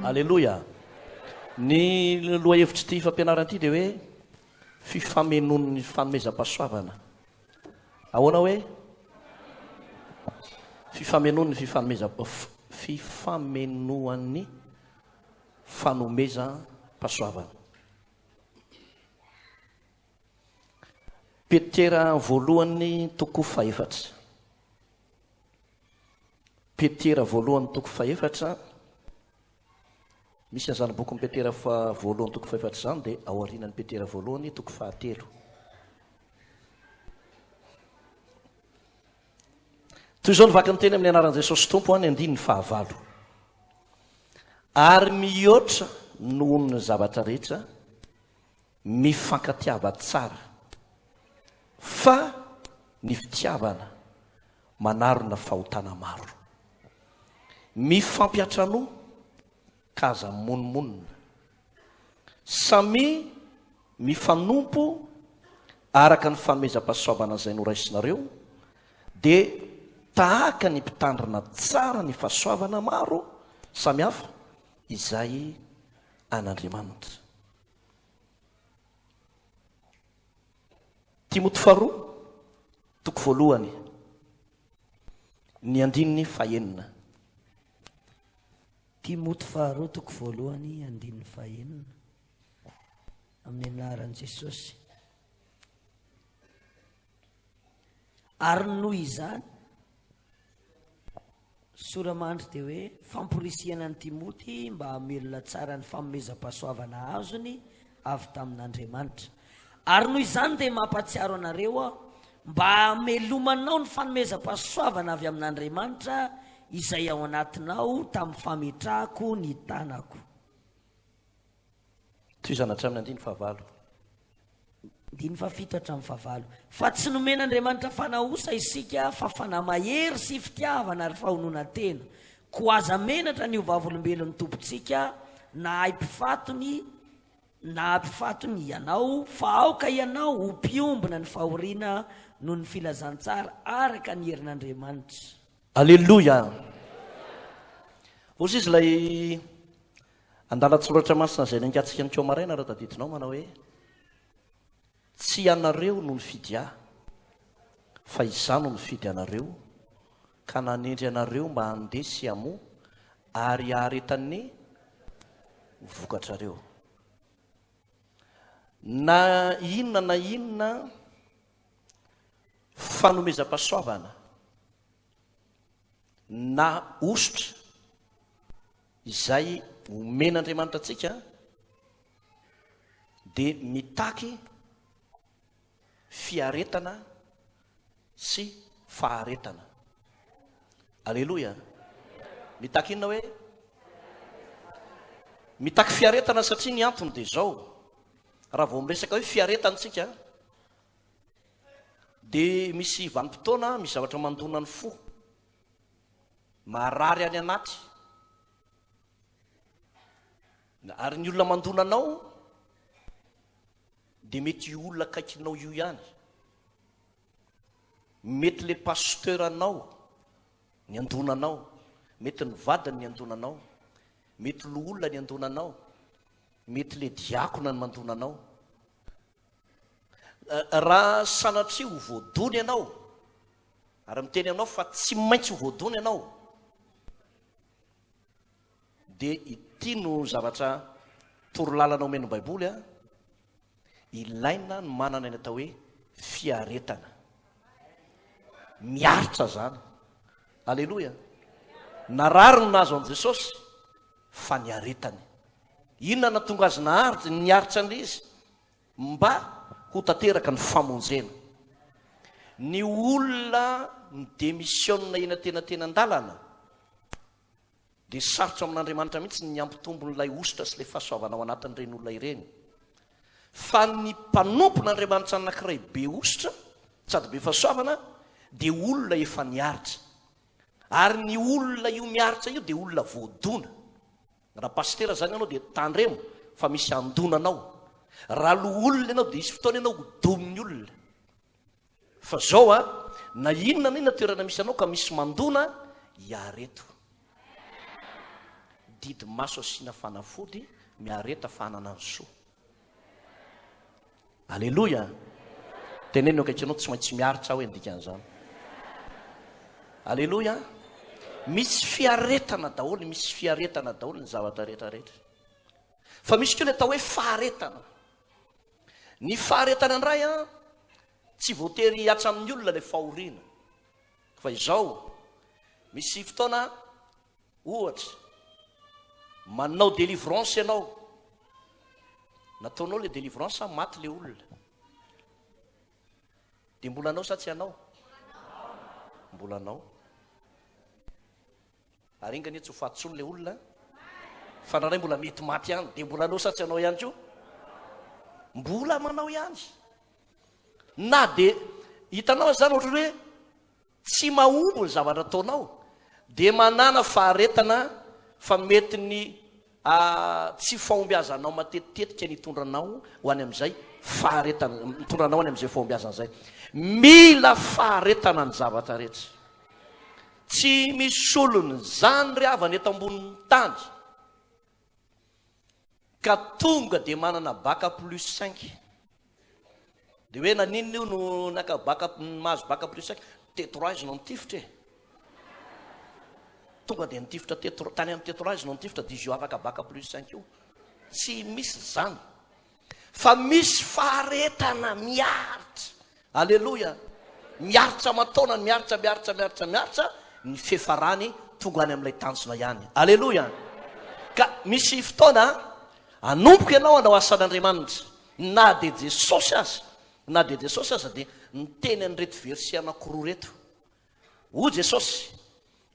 Aleloia! Ny lohahevitr'ity fampianarana ity dia hoe fifamenoan'ny fanomezam-pahasoavana. Ahoana hoe? Fifamenoan'ny fifanomezam fifamenoan'ny fanomezam-pahasoavana. Petera voalohany toko fahefatra. Petera voalohany toko fahefatra. Misy an'izany bokin'i Petera fa voalohany toko fahefatra izany dia aorianan'i Petera voalohany toko fahatelo. Toy izao ny vaky ny teny amin'ny anaran'i Jesosy Tompo any andininy fahavalo. Ary mihoatra noho ny zavatra rehetra, mifankatiava tsara, fa ny fitiavana manarona fahotana maro. Mifampiantranoa ka aza mimonomonona. Samia mifanompo araka ny fanomezam-pahasoavana izay noraisinareo, dia tahaka ny mpitandrina tsara ny fahasoavana maro samihafa izay an'Andriamanitra. Timoty faharoa, toko voalohany, ny andininy fahenina. Timoty faharoa toko voalohany andininy fahenina amin'ny anaran'i Jesosy. Ary noho izany, sora-mandry dia hoe famporisihana an'i Timoty mba hamelona tsara ny fanomezam-pahasoavana azony avy tamin'Andriamanitra. Ary noho izany dia mampahatsiaro anareo aho mba hamelomanao ny fanomezam-pahasoavana avy amin'Andriamanitra izay ao anatinao tamin'ny fametrahako ny tanako. Tohizana hatramin'ny andininy fahavalo. Andininy fahafito hatramin'ny fahavalo. Fa tsy nomen'Andriamanitra fanahy osa isika, fa fanahy mahery sy fitiavana ary fahononan-tena. Koa aza menatra ny ho vavolombelon'ny Tompontsika, na hay mpifatony, na hampifatony ianao, fa aoka ianao ho mpiombona ny fahoriana noho ny filazantsara araka ny herin'Andriamanitra. Aleloia! Hozy izy ilay andalan-tsoratra masina izay naingantsika ny teo maraina raha tadidinao manao hoe tsy ianareo no nifidy ahy fa izaho no nifidy anareo ka nanendry anareo mba handeha sy hamoa ary haharetan'ny vokatrareo. Na inona na inona fanomezam-pahasoavana na hosotra izay omen'Andriamanitra antsika dia mitaky fiaretana sy faharetana. Aleloia. Mitaky inona hoe? Mitaky fiaretana satria ny antony dia izao. Raha vao miresaka hoe fiaretana isika dia misy vanim-potoana misy zavatra mandona ny fo. Marary any anaty. Ary ny olona mandona anao dia mety io olona akaikinao io ihany. Mety le pasteur anao ny andona anao, mety ny vadiny ny andona anao, mety loholona ny andona anao, mety le diakona ny mandona anao. Raha sanatria ho voadona ianao, ary miteny aminao fa tsy maintsy ho voadona ianao, dia ity no zavatra torolalana omen'ny Baiboly a, Ilaina ny manana ny atao hoe fiaretana. Miaritra zany. Aleloia. Narary no nahazo an'i Jesosy fa niaretany. Inona nahatonga azy naharitra, niaritra an'ilay izy? Mba ho tanteraka ny famonjena. Ny olona midemisiona eny antenatenan-dalana Dia sarotra amin'Andriamanitra mihitsy ny hampitombo an'ilay hosotra sy ilay fahasoavana ao anatin'ireny olona ireny. Fa ny mpanompon'Andriamanitra anankiray be hosotra sady be fahasoavana dia olona efa niaritra. Ary ny olona io miaritra io dia olona voadona. Raha pasitera izany ianao dia tandremo fa misy handona anao. Raha loholona ianao dia hisy fotoana ianao ho domin'ny olona. Fa zao a, na inona na inona toerana misy anao ka misy mandona, iareto. Didy maso asiana fanafody, miareta fa hanana ny soa. Aleloia! Teneno eo akaikinao, tsy maintsy miaritra aho e, ny dikan'izany. Aleloia! Misy fiaretana daholo, misy fiaretana daholo ny zavatra rehetra rehetra. Fa misy koa ny atao hoe faharetana. Ny faharetana indray an, tsy voatery hihatra amin'ny olona ilay fahoriana. Fa izao, misy fotoana Ohatra, manao délivrance ianao, nataonao le délivrance an, maty le olona. Dia mbola anao sa tsy anao? Mbola anao. Ary enga anie tsy ho faty intsony le olona, fa indraindray mbola mety maty ihany, dia mbola anao sa tsy anao ihany koa? Mbola manao ihany. Na dia hitanao aza izany ohatran'ny hoe Tsy mahomby ny zavatra ataonao dia manàna faharetana fa mety ny tsy fahombiazanao matetitetika ny hitondra anao ho any amin'izay faharetana, mitondra anao any amin'izay fahombiazana izay. Mila faharetana ny zavatra rehetra. Tsy misy olona izany ry havana eto ambonin'ny tany ka tonga dia manana bac plus cinq. Dia hoe naninona io no naka bac, mahazo bac plus cinq? T trois izy no nitifitra e. Tonga dia nitifitra T trois, tany amin'ny T trois izy no nitifitra, dia izy io afaka bac plus cinq io. Tsy misy izany. Fa misy faharetana miaritra. Aleloia! Miaritra aman-taonany, miaritra, miaritra, miaritra, miaritra, ny fiafarany tonga any amin'ilay tanjona ihany. Aleloia! Ka misy fotoana anomboka ianao hanao asan'Andriamanitra, na dia Jesosy aza, na dia Jesosy aza dia niteny an'ireto verset anankiroa ireto. Hoy Jesosy,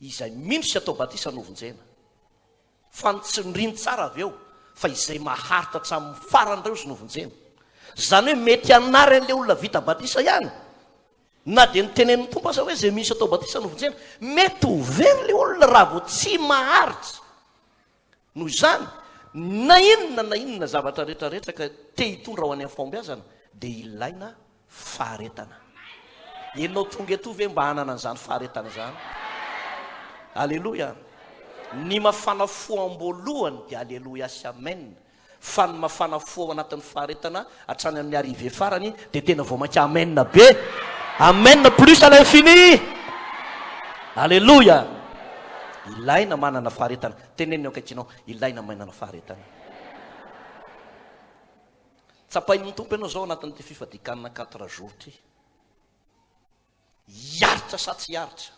Izay mino sy atao batisa no vonjena. Fa ny tsindriny tsara avy eo fa izay maharitra hatramin'ny farany ireo izy no vonjena. Izany hoe mety hanary an'ilay olona vita batisa ihany na dia notenenin'ny Tompo aza hoe izay misy atao batisa no vonjena. Mety ho very ilay olona raha vao tsy maharitra. Noho izany, na inona na inona zavatra rehetra rehetra ka te hitondra ho any amin'ny fahombiazana dia ilaina faharetana. Ianao tonga eto ve mba hanana an'izany faharetana izany? Aleloia! Ny mafana fo am-boalohany dia aleloia sy amen, fa ny mafana fo ao anatin'ny faharetana hatrany amin'ny arrivée farany dia tena vao mainka amen be! Amen plus à l'infini! Aleloia! Ilaina manana faharetana. Teneno ny eo akaikinao, ilaina manana faharetana. Tsapain'ny Tompo ianao izao anatin'ity fifadian-kanina quatre jours ity. Hiaritra sa tsy hiaritra?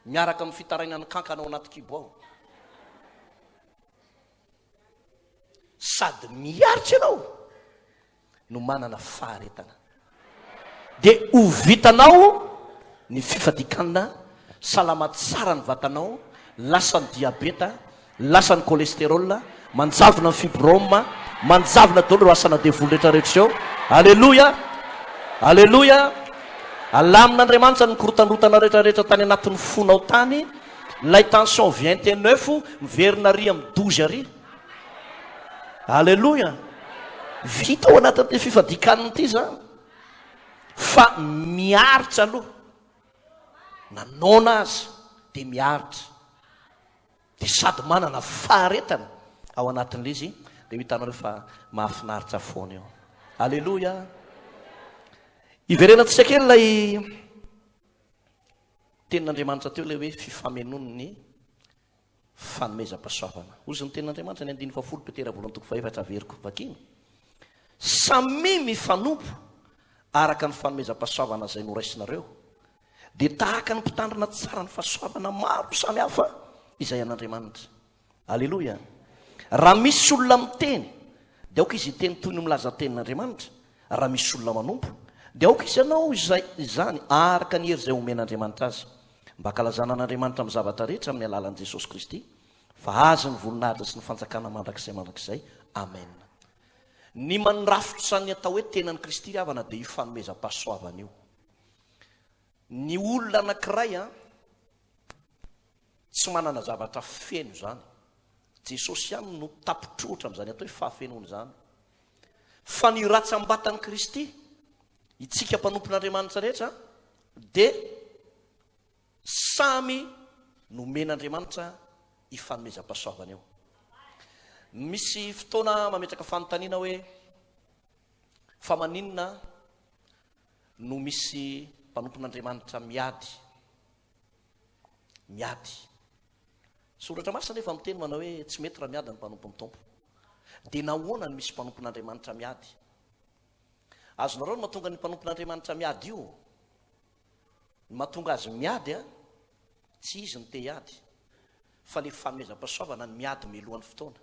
Miaraka amin'ny fitarainan'ny kankana ao anaty kibo ao. Sady miaritra ianao no manana faharetana. Dia ho vitanao ny fifadian-kanina, salama tsara ny vatanao, lasa ny diabeta, lasa ny cholestérol, manjavona ny fibrome, manjavona daholo ireo asana devoly rehetra rehetra ireo. Aleloia! Aleloia! Alamin'Andriamanitra ny korotanrotana rehetra rehetra tany anatin'ny fonao tany, ilay tension 29 miverina ary amin'ny 12 ary. Aleloia! Vita ao anatin'ity fifadian-kanina ity izany. Fa miaritra aloha. Na noana aza dia miaritra. Dia sady manana faharetana ao anatin'ilay izy, dia ho hitanareo fa mahafinaritra foana eo. Aleloia! Hiverenantsika kely ilay tenin'Andriamanitra teo, ilay hoe fifamenoan'ny fanomezam-pahasoavana. Hozy ny tenin'Andriamanitra ny andininy fahafolo Petera voalohany toko fahefatra averiko vakiana. Samia mifanompo araka ny fanomezam-pahasoavana izay noraisinareo, dia tahaka ny mpitandrina tsara ny fahasoavana maro samy hafa izay an'Andriamanitra. Aleloia! Raha misy olona miteny, dia aoka izy hiteny toy ny milaza tenin'Andriamanitra. Raha misy olona manompo, dia aoka izy hanao izay izany araka ny hery izay omen'Andriamanitra azy. Mba hankalazana an'Andriamanitra amin'ny zavatra rehetra amin'ny alalan'i Jesosy Kristy, fa Azy ny voninahitra sy ny fanjakana mandrakizay mandrakizay. Amena. Ny mandrafitra ny atao hoe tenan'i Kristy ry havana dia io fanomezam-pahasoavana io. Ny olona anankiray an, tsy manana zavatra feno izany. Jesosy ihany no tapitroatra amin'izany atao hoe fahafenoana izany. Fa ny ratsam-batan'i Kristy, itsika mpanompon'Andriamanitra rehetra, dia samy nomen'Andriamanitra. ifanomezam-pahasoavana io. Misy fotoana mametraka fanontaniana hoe fa maninona no misy mpanompon'Andriamanitra miady? Miady. Soratra masina nefa miteny manao hoe tsy mety raha miady ny mpanompon'ny Tompo. Dia nahoana no misy mpanompon'Andriamanitra miady? Azonareo ny mahatonga ny mpanompon'Andriamanitra miady io? Ny mahatonga azy miady a, tsy izy no te hiady, fa le fanomezam-pahasoavana ny miady mialohan'ny fotoana.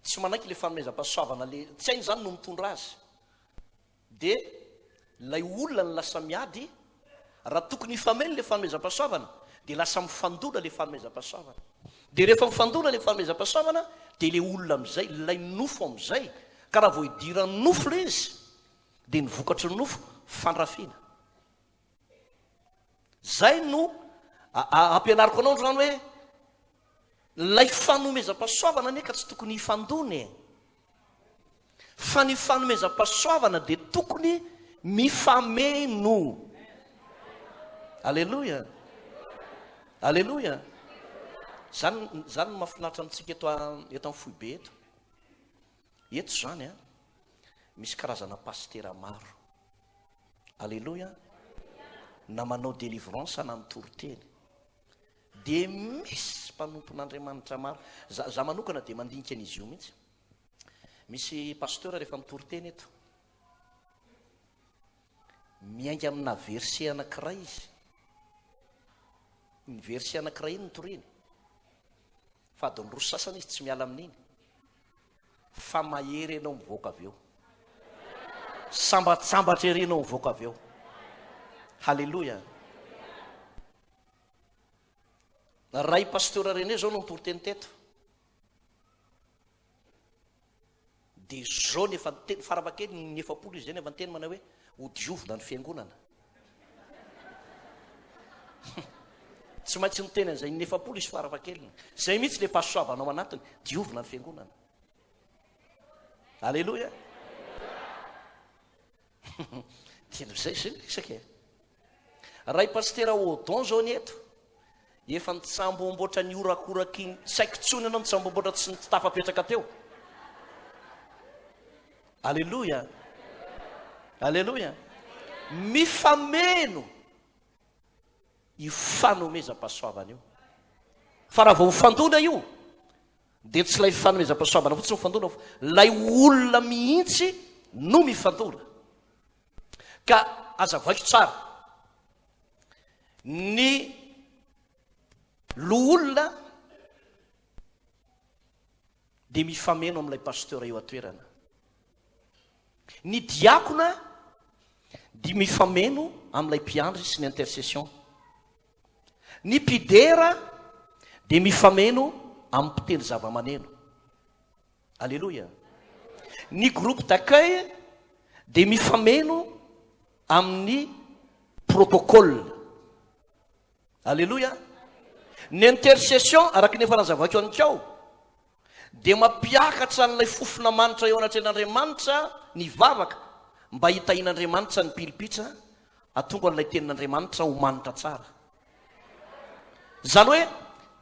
Tsy manaiky le fanomezam-pahasoavana le, tsy hainy zany no mitondra azy. Dia ilay olona no lasa miady, raha tokony hifameno le fanomezam-pahasoavana dia lasa mifandona le fanomezam-pahasoavana. Dia rehefa mifandona le fanomezam-pahasoavana dia le olona amin'izay, ilay nofo amin'izay, ka raha vao idiran'ny nofo le izy dia ny vokatry ny nofo, fandrafiana. Zay no ampianariko anao androany hoe ilay fanomezam-pahasoavana anie ka tsy tokony hifandona e. Fa ny fanomezam-pahasoavana dia tokony mifameno. Aleloia. Aleloia. Zany zany no mahafinaritra amintsika eto eto amin'ny foibe eto. Eto izany an, misy karazana pasitera maro. Aleloia. Na manao délivrance na mitory teny. Dia misy mpanompon'Andriamanitra maro. Za, za manokana dia mandinika an'izy io mihitsy. Misy pasteur rehefa mitory teny eto. Miainga amina verset anankiray izy. Ny verset anankiray iny no toriny. Fa adiny roa sasany izy tsy miala amin'iny. Fa mahery ianao mivoaka avy eo. Sambatsambatra ery ianao mivoaka avy eo. Haleloia. Ray pasteur René zao no nitory teny teto. Dia zao ny efa niteny, farafahakeliny ny 40 izy zay no efa niteny manao hoe hodiovina ny fiangonana. Tsy maintsy niteny an'izay ny 40 izy farafahakeliny. Zay mihitsy le fahasoavana ao anatiny, diovina ny fiangonana. Alléluia. Tena zay zay ny resaka e. Ray Pasitera Odon zao ny eto, efa nitsambomboatra ny horakoraky ny, tsy haiko intsony ianao nitsambomboatra tsy tsy tafapetraka teo. Aleloia. Aleloia. Mifameno io fanomezam-pahasoavana io. Fa raha vao mifandona io, dia tsy ilay fanomezam-pahasoavana fotsiny mifandona, fa ilay olona mihitsy no mifandona. Ka azavaiko tsara, ny loholona dia mifameno amin'ilay pasteur eo an-toerana. Ny diakona dia mifameno amin'ilay mpiandry sy ny intercession. Ny mpidera dia mifameno amin'ny mpitendry zava-maneno. Aleloia. Ny groupe d'accueil dia mifameno amin'ny protocole. Aleloia. Ny intercession, araka ny efa nazavaiko an'ikao, dia mampiakatra an'ilay fofona manitra eo anatrehan'Andriamanitra ny vavaka mba hitahian'Andriamanitra ny pilipitra hahatonga an'ilay tenin'Andriamanitra ho manitra tsara. Izany hoe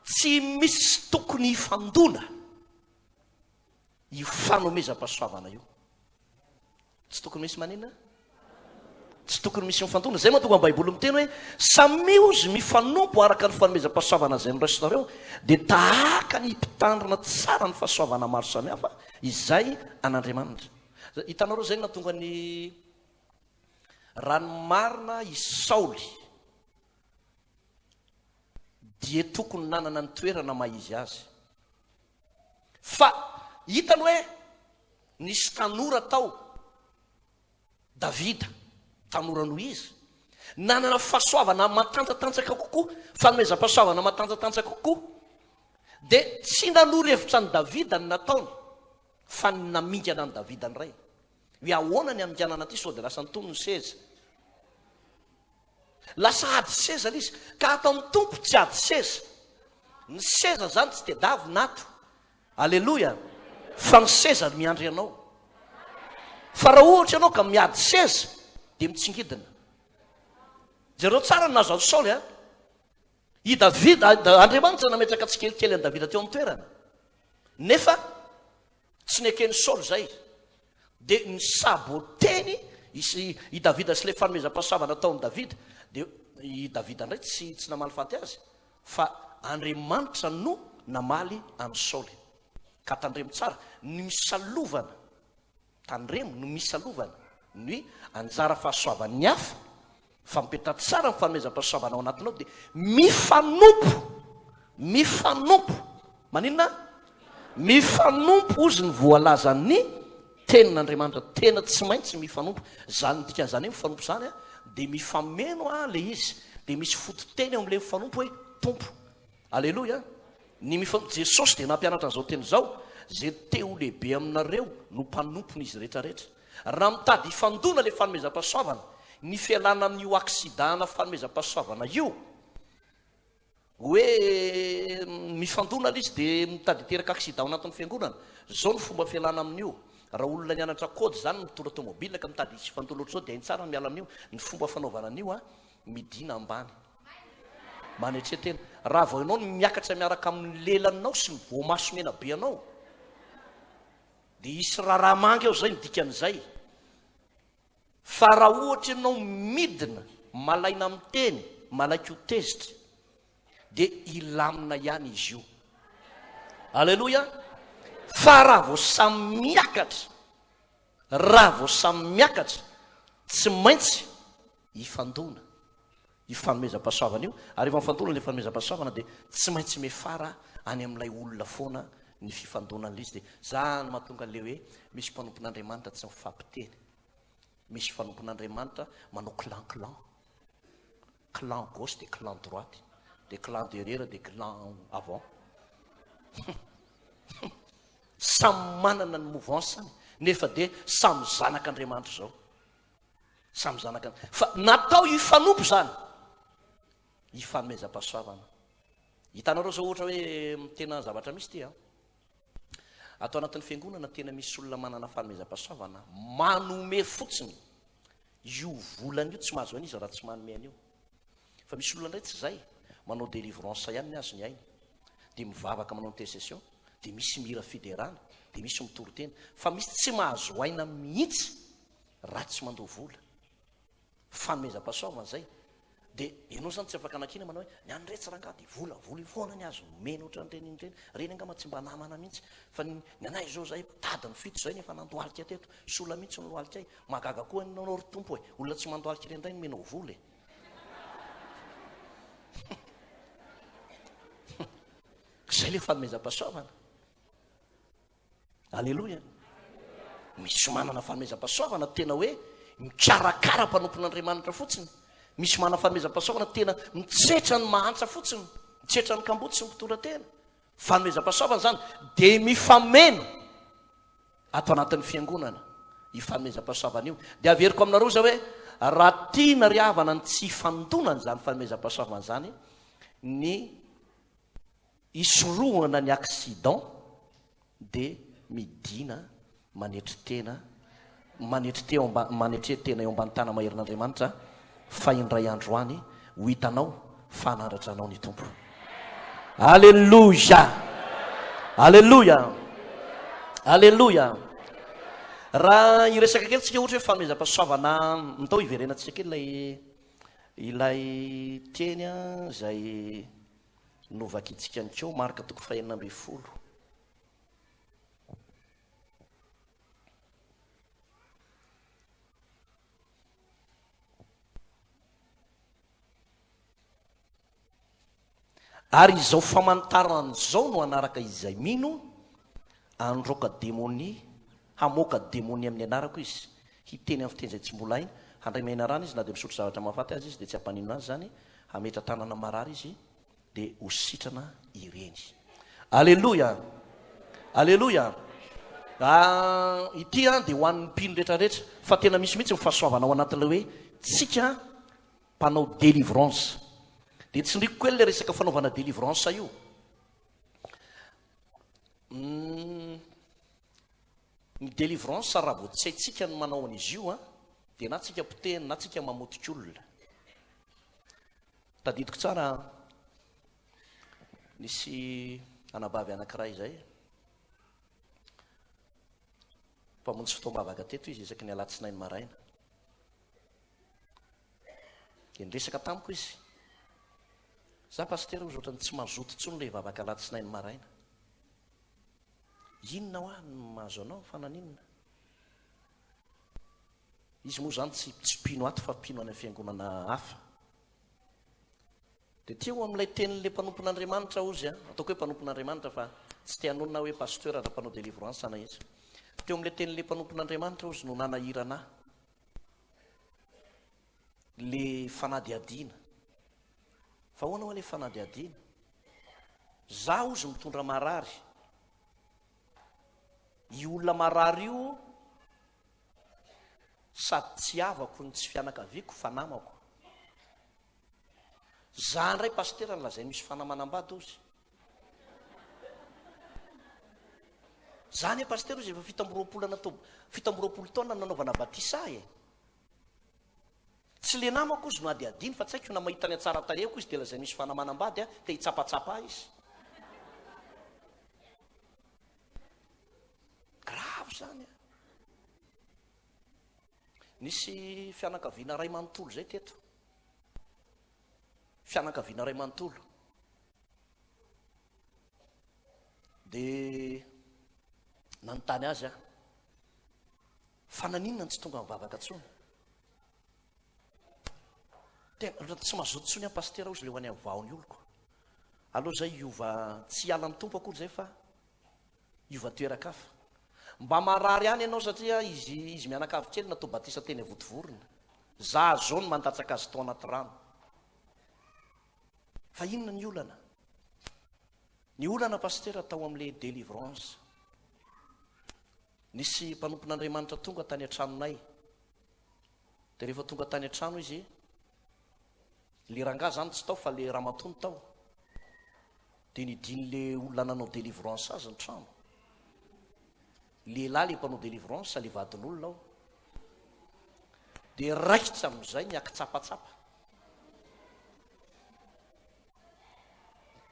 tsy misy tokony hifandona io fanomezam-pahasoavana io. Tsy tokony misy maninona? Tsy tokony misy mifandona. Izay mahatonga ny Baiboly miteny hoe samia ozy mifanompo araka ny fanomezam-pahasoavana izay noraisinareo, dia tahaka ny mpitandrina tsara ny fahasoavana maro samihafa izay an'Andriamanitra. Hitanareo izay no nahatonga ny raha ny marina i Saoly dia tokony nanana ny toerana maha izy azy. Fa hitany hoe nisy tanora tao, Davida, tanora noho izy, nanana fahasoavana matanjatanjaka kokoa, fanomezam-pahasoavana matanjatanjaka kokoa. Dia tsy nanoro hevitra an'i Davida ny nataony, fa ny namingana an'i Davida indray. Hoe ahoana ny haminganana ity sao dia lasa nitony ny seza. Lasa ady seza ilay izy. Ka ato amin'ny Tompo tsy ady seza. Ny seza zany tsy tedavina ato. Aleloia. Fa ny seza no miandry anao. Fa raha ohatra ianao ka miady seza dia mitsingidina. Jereo tsara ny nahazo an'i Saoly a. I Davida, Andriamanitra nametraka tsikelikely an'i Davida teo amin'ny toerana. Nefa tsy neken'i Saoly izay. Dia nisaboteny i, i Davida sy ilay fanomezam-pahasoavana nataon'i Davida. Dia i Davida indray tsy, tsy namaly faty azy, fa Andriamanitra no namaly an'i Saoly. Ka tandremo tsara, ny misalovana Tandremo no misalovana ny anjara fahasoavan'ny hafa, fa mipetraha tsara ny fanomezam-pahasoavana ao anatinao dia mifanompo, mifanompo, maninona? Mifanompo hozy ny voalazan'ny tenin'Andriamanitra, tena tsy maintsy mifanompo, zany ny dikan'izany hoe mifanompo zany a, dia mifameno a le izy, dia misy fototeny eo amin'ilay mifanompo hoe Tompo. Aleloia! Ny mifam-, Jesosy dia nampianatra an'izao teny izao, Izay te ho lehibe aminareo no mpanompon'izy rehetra rehetra. Raha mitady hifandona ilay fanomezam-pahasoavana, ny fialana amin'io accident-na fanomezam-pahasoavana io, hoe mifandona ilay izy dia mitady hiteraka accident ao anatin'ny fiangonana, izao no fomba fialana amin'io, raha olona nianatra code izany mitondra tomobile ka mitady hisy hifandona ohatr'izao dia hainy tsara ny miala amin'io, ny fomba fanaovana an'io an, midina ambany. Manetre tena. Raha vao ianao no miakatra miaraka amin'ny lelanao sy ny voamaso mena be anao, dia hisy raharaha manga eo izay ny dikan'izay. Fa raha ohatra ianao midina, malaina miteny, malaiko tezitra, dia hilamina ihany izy io. Aleloia! Fa raha vao samy miakatra, raha vao samy miakatra, tsy maintsy hifandona io fanomezam-pahasoavana io, ary rehefa mifandona ilay fanomezam-pahasoavana dia tsy maintsy miafara any amin'ilay olona foana ny fifandonan'ilay izy. Dia zany mahatonga an'ilay hoe misy mpanompon'Andriamanitra tsy mifampiteny, misy mpanompon'Andriamanitra manao clan clan, clan gauche dia clan droite, dia clan derrière dia clan avant. Samy manana ny mouvance-ny nefa dia samy zanak'Andriamanitra izao. Samy zanaka fa natao hifanompo izany. Hifanomezam-pahasoavana. Hitanareo zao ohatra hoe tena zavatra misy ity an. Ato anatin'ny fiangonana tena misy olona manana fanomezam-pahasoavana manome fotsiny. Io volana io tsy mahazo aina izy raha tsy manome an'io. Fa misy olona indray tsy izay, manao délivrance ihany ny azy ny ainy. Dia mivavaka manao intercession, dia misy mihira fiderana, dia misy mitory teny. Fa misy tsy mahazo aina mihitsy raha tsy mandoa vola. Fanomezam-pahasoavana izay. Dia ianao izany tsy afaka anakiana manao hoe ny an'iretsy rangahy dia vola, vola io foana ny azo omena ohatran'ireny ireny. Ireny angamba tsy mba namana mihitsy. Fa ny anay izao izay mitady ny fito izay nefa nandohalika teto. Sola mihitsy ny lohalikay. Mahagaga koa ianao ry Tompo e. Olona tsy mandohalika ireny indray no omenao vola e. Izay ilay fanomezam-pahasoavana. Aleloia. Misy manana fanomezam-pahasoavana tena hoe mikarakara mpanompon'Andriamanitra fotsiny. Misy manana fanomezam-pahasoavana tena mitsetra ny mahantra fotsiny, mitsetra ny kamboty sy ny mpitondra tena. Fanomezam-pahasoavana izany dia mifameno ato anatin'ny fiangonana io fanomezam-pahasoavana io. Dia averiko aminareo izao hoe raha tiana ry havana ny tsy hifandonana izany fanomezam-pahasoavana izany, ny Hisorohana ny accident dia midina manetry tena manetry teo amba manetre tena eo ambany tana-maherin'Andriamanitra fa indray andro any ho hitanao fa hanandratra anao ny Tompo. Aleloia! Aleloia! Aleloia! Raha hiresaka kely tsika ohatra hoe fanomezam-pahasoavana mitao hiverenantsika kely ilay ilay teny izay Novakintsika ny koa Marka toko fahenina ambinifolo. Ary izao famantarana izao no hanaraka izay mino, handroaka demonia, hamoaka demonia amin'ny anarako izy, hiteny amin'ny fiteny izay tsy mbola hainy, handray menarana izy na dia misotro zavatra mahafaty aza izy dia tsy hampaninona azy izany, hametra-tanana marary izy dia ho sitrana ireny. Aleloia! Aleloia! Ah, ity an dia ho an'ny mpino rehetrarehetra, fa tena misy mihitsy ny fahasoavana ao anatin'ilay hoe tsika mpanao délivrance. Dia tsindriko kely ilay resaka fanaovana délivrance io. Mm, ny délivrance raha vao tsy haintsika ny manao an'izy io an, dia na tsika potehina na tsika mamotika olona. Tadidiko tsara. Nisy anabavy anankiray izay, mpamonjy fotoam-bavaka teto izy isaky ny alatsinainy maraina. Dia niresaka tamiko izy. Za pasitera ozy ohatran'ny tsy mazoto intsony ilay vavaka alatsinainy maraina. Inona hoa no mahazo anao fa naninona? Izy moa izany tsy tsy mpino ato fa mpino any amin'ny fiangonana hafa. Dia teo amin'ilay tenin'ilay mpanompon'Andriamanitra ozy a, ataoko hoe mpanompon'Andriamanitra fa tsy te hanonona hoe pasteur na mpanao délivrance na iza. Teo amin'ilay tenin'ilay mpanompon'Andriamanitra ozy no nanahirana ahy. Le fanadihadiana. Fa ahoana hoa le fanadihadiana? Za ozy mitondra marary. Io olona marary io sady tsy havako no tsy fianakaviako fa namako. Za ndray pasitera no lazainy misy fanahy manambady ozy. Za anie pasitera ozy efa 27 natao 27 taona nanaovana batisa ahy e. Tsy le namako ozy no adihadiany fa tsy haiko na mahita ny hatsaran-tarehiko izy dia lazainy misy fanahy manambady aho, te hitsapatsapa ahy izy. Grave zany a. Nisy fianakaviana ray manontolo zay teto. Fianakaviana ray manontolo. Dia nanontany azy aho. Fa naninona no tsy tonga mivavaka intsony? Tena tsy mazoto intsony aho pasitera hozy le ho any amin'ny vahon'ny oloko. Aleo zay hiova tsy hiala amin'ny Tompo akory zay fa hiova toeran-kafa. Mba marary ihany ianao satria izy izy mianakavy kely natao batisa teny Avodivorona. Za zao no mandatsaka azy tao anaty rano. Fa inona ny olana? Ny olana pasitera tao amin'le délivrance. Nisy mpanompon'Andriamanitra tonga tany an-tranonay. Dia rehefa tonga tany an-trano izy, le rangahy zany tsy tao fa le ramatoa no tao. Dia nidin'le olona nanao délivrance azy ny trano. Lehilahy le mpanao délivrance, le vadin'olona ao. Dia raikitra amin'izay ny akitsapatsapa.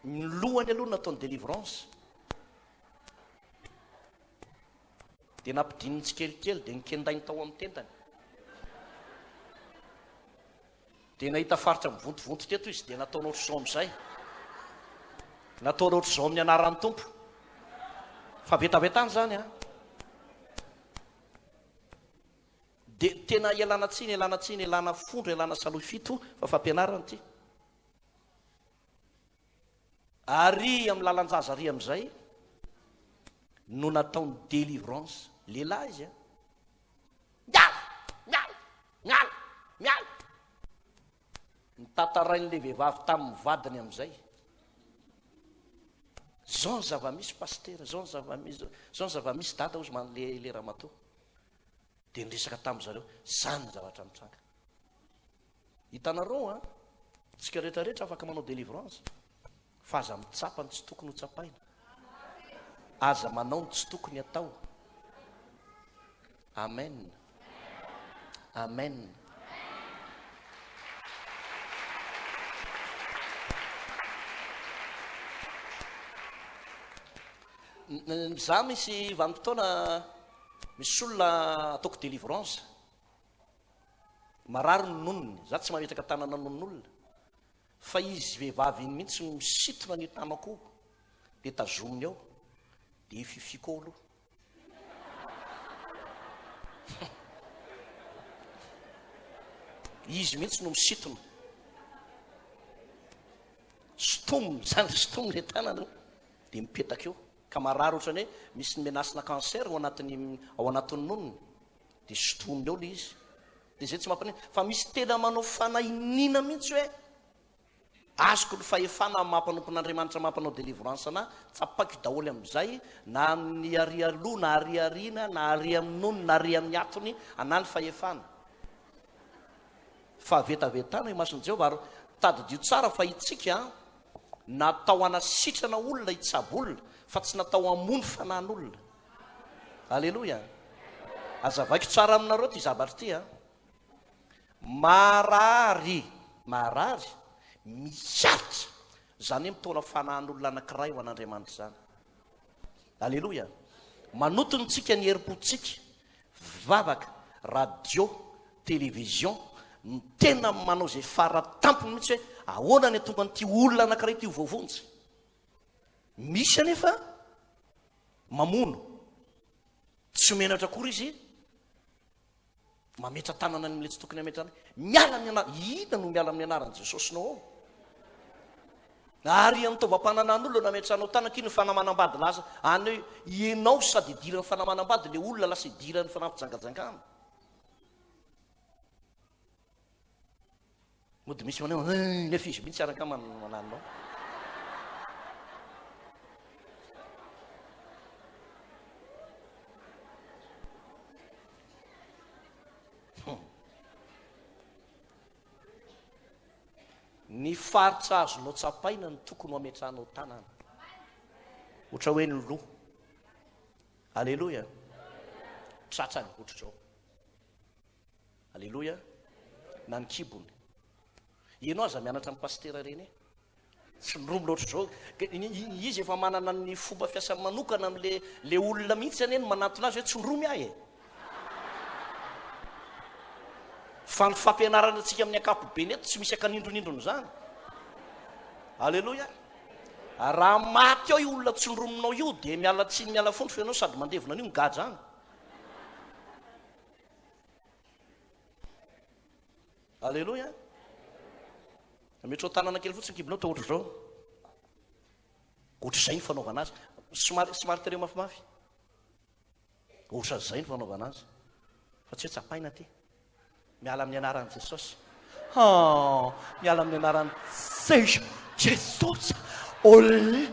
Ny lohany aloha nataony délivrance. Dia nampidininy tsikelikely dia nikendainy tao amin'ny tendany. Dia nahita faritra mivontovonto teto izy dia nataony ohatr'izao amin'izay. Nataony ohatr'izao amin'ny anaran'ny Tompo. Fa vetaveta any izany an. Dia tena ialana tsiny, ialana tsiny, ialana fondro, ialana salohy fito fa fampianarana ity. Ary amin'ny lalan-jaza ary amin'izay no nataony délivrance. Lehilahy izy an. Miala! Miala! Miala! Miala! Nitantarain'ilay vehivavy tamin'ny vadiny amin'izay. Zao ny zava-misy pasitera, zao ny zava-misy, zao ny zava-misy dada hozy man le le ramatoa. Dia niresaka tamin-dry zareo, zany ny zavatra mitranga. Hitanareo an, tsika rehetra rehetra afaka manao délivrance, fa aza mitsapa ny tsy tokony ho tsapaina. Aza manao ny tsy tokony atao. Amen. Amen. Za misy vanim-potoana misy olona ataoko délivrance. Marary ny nonony, za tsy mametraka tanana nonon'olona fa izy vehivavy iny mihitsy no misintona an'io tanako io dia tazominy eo dia ififiko ao aloha. Izy mihitsy no misintona. Sintominy zany, sintominy le tanana dia mipetaka eo. Ka marary ohatran'ny hoe misy ny menasina cancer ao anatin'ny ao anatin'ny nonony. Dia sintominy eo ilay izy. Dia izay tsy mampaninona. Fa misy tena manao fanahiniana mihitsy hoe azoko ny fahefana amin'ny maha mpanompon'Andriamanitra maha mpanao délivrance anà, tsapaiko daholo amin'izay, na amin'ny ary aloha, na ary aoriana, na ary amin'ny nono, na ary amin'ny atony, anà ny fahefana. Fahavetavetana eo imason'i Jehovah. Ary tadidio tsara fa itsika natao hanasitrana olona, hitsabo olona, fa tsy natao hamono fanahin'olona. Aleloia! Azavaiko tsara aminareo ity zavatra ity an. Marary, marary, miaritra. Izany hoe mitaona fanahin'olona anankiray ho an'Andriamanitra izany. Aleloia! Manotony tsika ny herim-pontsika, vavaka, radio, télévision, ny tena manao izay fara tampony mihitsy hoe ahoana ny hatonga an'ity olona anankiray ity ho voavonjy. Misy anefa mamono, tsy menatra akory izy, Mametra-tanana any amin'ilay tsy tokony hametrahana. Miala amin'ny anarana. Inona no miala amin'ny anaran'i Jesosy-nao ao? Ary amin'ny taovam-pananan'olona nametrahanao tanana, iny fanamanambady lasa any ianao sady idiran'ny fanamanambady ilay olona lasa idiran'ny fanampijangajangana. Mody misy manao eh, nefa izy mihitsy araka mananao. Ny faritra azonao tsapaina no tokony ho ametrahanao tanana. Ohatra hoe ny loha. Aleloia. Tratrany ohatr'izao. Aleloia. Na ny kibony. Ianao aza mianatra amin'ny pasitera reny e. Tsy mirombona ohatr'izao. Izy efa manana ny fomba fiasany manokana amin'le le olona mihitsy anie no manantona azy hoe tsindromy ahy e. Fa ny fampianarana antsika amin'ny ankapobeny eto tsy misy akanindronindrona izany. Aleloia. Raha maty ao io olona tsindrominao io dia miala tsiny miala fondro fa ianao sady mandevina an'io migadra any. Aleloia. Ametrao tanana kely fotsiny kibonao atao ohatr'izao. Ohatr'izay ny fanaovana azy. Somary somary tereo mafimafy. Ohatr'izay ny fanaovana azy. Fa tsy hoe tsapaina aty. Miala amin'ny anaran'i Jesosy. Oh, miala amin'ny anaran'i Jesosy. Olé.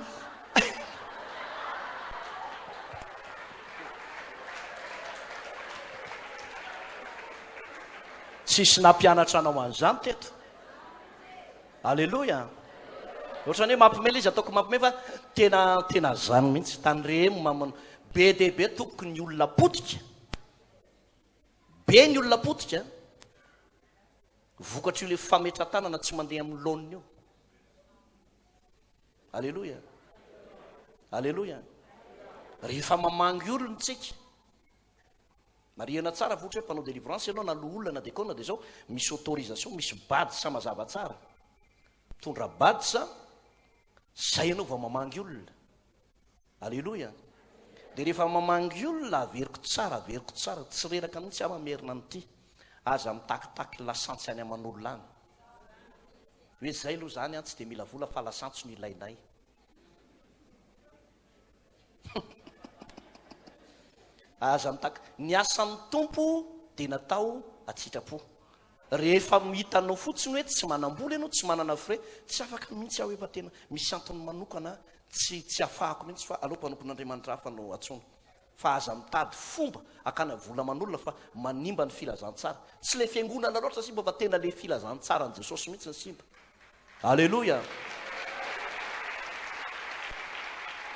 Tsisy nampianatra anao an'izany teto. Aleloia. Ohatran'ny hoe mampime ilay izy, ataoko mampime fa tena tena zany mihitsy. Tandremo mamon be dia be tompoko ny olona potika. Be ny olona potika. Vokatr'io le fametra-tanana tsy mandeha amin'ny laoniny io. Aleloia. Aleloia. Rehefa mamangy olona tsika, marihana tsara fa ohatra hoe mpanao délivrance ianao na loholona na dekona dia izao, misy autorisation, misy badge mazava tsara. Mitondra badge, zay ianao vao mamangy olona. Aleloia. Dia rehefa mamangy olona, averiko tsara, averiko tsara, tsy reraka mihitsy aho mamerina an'ity. Aza mitakitaky lasantsy any aman'olona any. Hoe zay aloha zany an, tsy dia mila vola fa lasantsy no ilainay. Aza mitaky. Ny asan'ny Tompo dia natao an-tsitrapo. Rehefa hitanao fotsiny hoe tsy manam-bola ianao, tsy manana frais, tsy afaka mihitsy aho efa tena misy antony manokana tsy tsy afahako mihitsy fa aleo mpanompon'Andriamanitra hafa no antsoina. Fa aza mitady fomba hakana vola aman'olona fa manimba ny filazantsara. Tsy ilay fiangonana loatra simba fa tena ilay filazantsaran'i Jesosy mihitsy ny simba. Aleloia!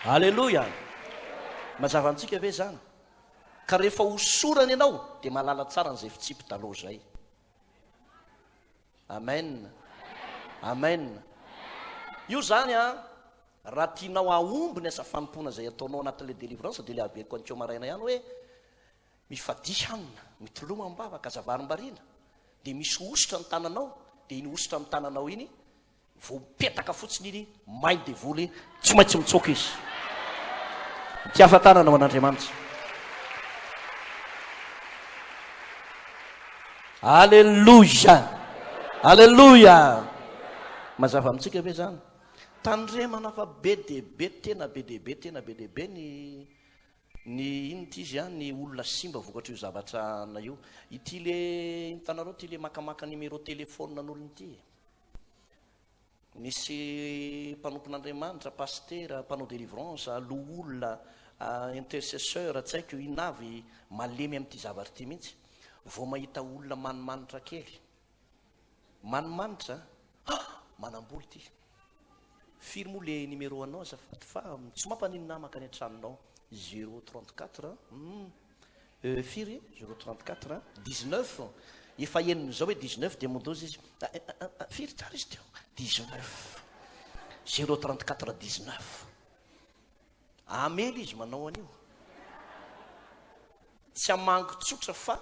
Aleloia! Mazava amintsika ve izany? Ka rehefa hosorana ianao dia mahalala tsara an'izay fitsipi-dalao izay. Amen. Amen. Io izany an, raha tianao hahomby ny asa fanompoana izay ataonao anatin'ilay délivrance dia ilay averiko an'keo maraina ihany hoe mifadia hanina, mitoloma am-bavaka, aza varimbariana. Dia misy hosotra ny tananao, dia iny hosotra amin'ny tananao iny Vao mipetaka fotsiny iny, may ny devoly, tsy maintsy mitsoaka izy. Mitiafa tanana ho an'Andriamanitra. Aleloia! Aleloia! Mazava amintsika ve izany? Tandremana fa be dia be, tena be dia be, tena be dia be ny ny inona ity izy an, ny olona simba vokatr'io zavatra io. Ity le, hitanareo ity le makamaka numéro téléphone an'olona ity. Misy mpanompon'Andriamanitra, pasitera, mpanao délivrance, loholona, intercesseur, tsy haiko inona avy, malemy amin'ity zavatra ity mihitsy. Vao mahita olona manimanitra kely, manimanitra, ah! manam-bola ity. Firy moa le numéro anao azafady fa tsy mampaninona ahy mankany an-tranonao. 034, hum. Euh firy e? 0 34 an, 19, efa henony izao hoe 19 dia mondoza izy, firy tsara izy teo? 19. Zéro 34 19. Amely izy manao an'io. Tsy hamangy tsotra fa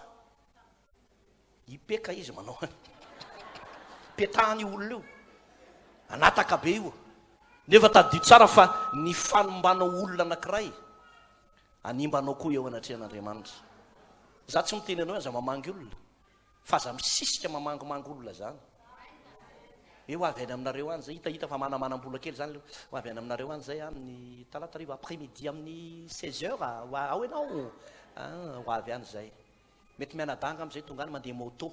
hipeka izy manao an'io. Petahany io olona io. Anataka be io. Nefa tadidio tsara fa ny fanombanao olona anankiray, animbanao koa eo anatrehan'Andriamanitra. Za tsy miteny anao hoe aza mamangy olona. Fa aza misisika mamangomango olona zany. Hoe ho avy any aminareo any zay, hitahita fa manamanam-bola kely zany le, ho avy any aminareo any zay amin'ny talata hariva après midi amin'ny 16 heures, ho ao ianao, ah, ho avy any zay. Mety mianadahy angamba zay tonga any mandeha moto.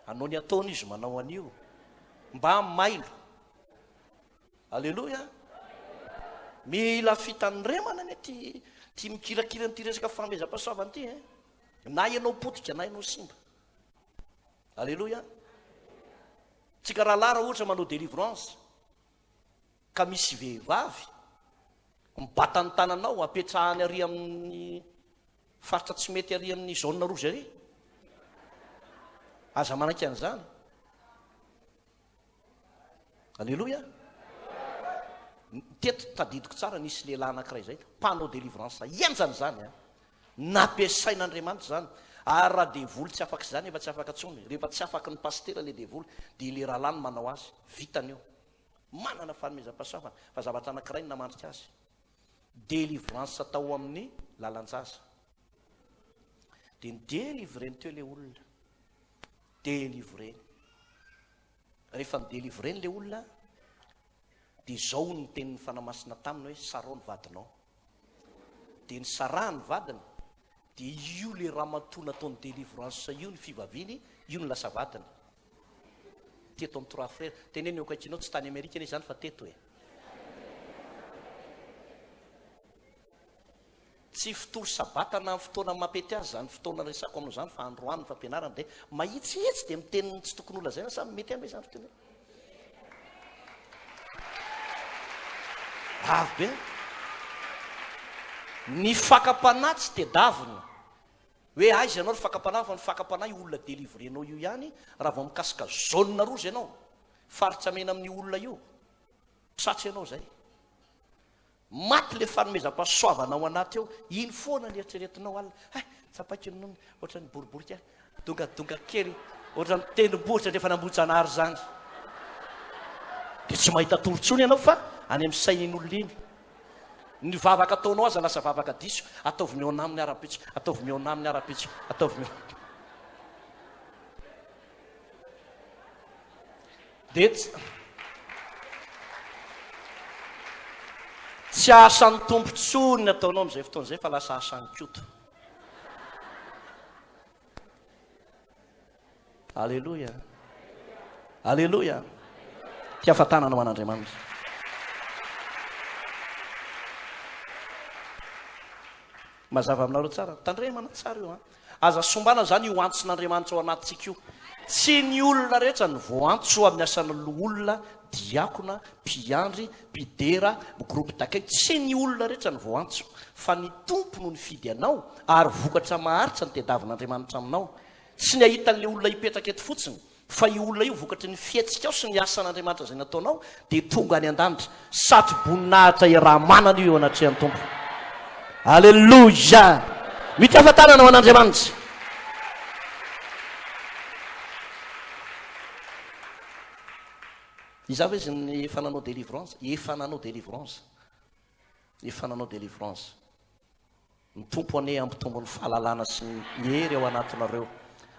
Hanao ny ataony izy manao an'io. Mba mailo. Aleloia. Mila fitandremana anie ty ty mikirakira an'ity resaka fanomezam-pahasoavana ity eh. Na ianao potika na ianao simba. Aleloia. Tsika rahalahy raha ohatra manao délivrance ka misy vehivavy mibata ny tananao apetrahany ary amin'ny faritra tsy mety ary amin'ny zone rouge ary. Aza manaiky an'izany. Aleloia. Teto tadidiko tsara nisy lehilahy anankiray izay, mpanao délivrance henjana izany an. Nampiasain'Andriamanitra izany. Ary raha devoly tsy afaka izany efa tsy afaka intsony. Rehefa tsy afaky ny pasitera ilay devoly dia ilay rahalahy no manao azy. Vitany io. Manana fanomezam-pahasoavana fa zavatra anankiray no namandrika azy. Délivrance tao amin'ny lalan-jaza. Dia ni-délivrer-ny teo ilay olona. Délivrer-ny. Rehefa ni-délivrer-ny ilay olona dia izao hono ny tenin'ny Fanahy Masina taminy hoe sarao ny vadinao. Dia nisarahany ny vadiny, dia io ilay ramatoa nataony délivrance io ny fivaviany, io no lasa vadiny. Teto amin'ny Trois Frères. Teneno eo akaikinao, tsy tany Amerika anie izany fa teto e. Tsy fotory sabata na fotoana mampety azy izany fotoana resako aminao izany fa androany ny fampianarana dia mahitsihitsy dia miteny ny tsy tokony holazaina sa mety ihany ve izany fiteny Avo be. Ny fakam-panahy tsy tedavina. Hoe aiza ianao ry fakam-panahy fa ny fakam-panahy io olona délivrer-nao io ihany raha vao mikasika zone rouge ianao, faritra mena amin'io olona io, tratry ianao izay. Maty le fanomezam-pahasoavana ao anaty ao, iny foana ny eritreretinao alina. Hay, tsapaiko ny nonony, ohatran'ny boriborika, dongadonga kely, ohatran'ny tendrombohitra rehefa nambojanahary izany. Dia tsy mahita tory intsony ianao fa any amin'ny sain'iny olona iny. Ny vavaka ataonao aza lasa vavaka diso, ataovy mihaona aminy ara-pitso, ataovy mihaona aminy ara-pitso, ataovy mihaona. Dia tsy asan'ny Tompo intsony ny ataonao amin'izay fotoana izay fa lasa asan'ny Koto. Aleloia. Aleloia. Fiafatanana ho an'Andriamanitra. Mazava aminareo tsara. Tandremana tsara io an. Aza sombana izany io antson'Andriamanitra ao anatintsika io. Tsy ny olona rehetra no voaantso amin'ny asan'ny loholona, diakona, mpiandry, mpidera, groupe d'accueil. Tsy ny olona rehetra no voaantso. Fa ny Tompo no nifidy anao ary vokatra maharitra ny tediavin'Andriamanitra aminao. Tsy ny hahita an'ilay olona hipetraka eto fotsiny. Fa io olona io vokatry ny fihetsikao sy ny asan'Andriamanitra izay nataonao dia tonga any an-danitra. Satro-boninahitra iaraha-manana io eo anatrehan'ny Tompo. Aleloia! Mitafa tanana ho an'Andriamanitra. Izaho ve izy ny efa nanao délivrance? Efa nanao délivrance. Efa nanao délivrance. Ny Tompo anie hampitombo ny fahalalana sy ny hery ao anatinareo.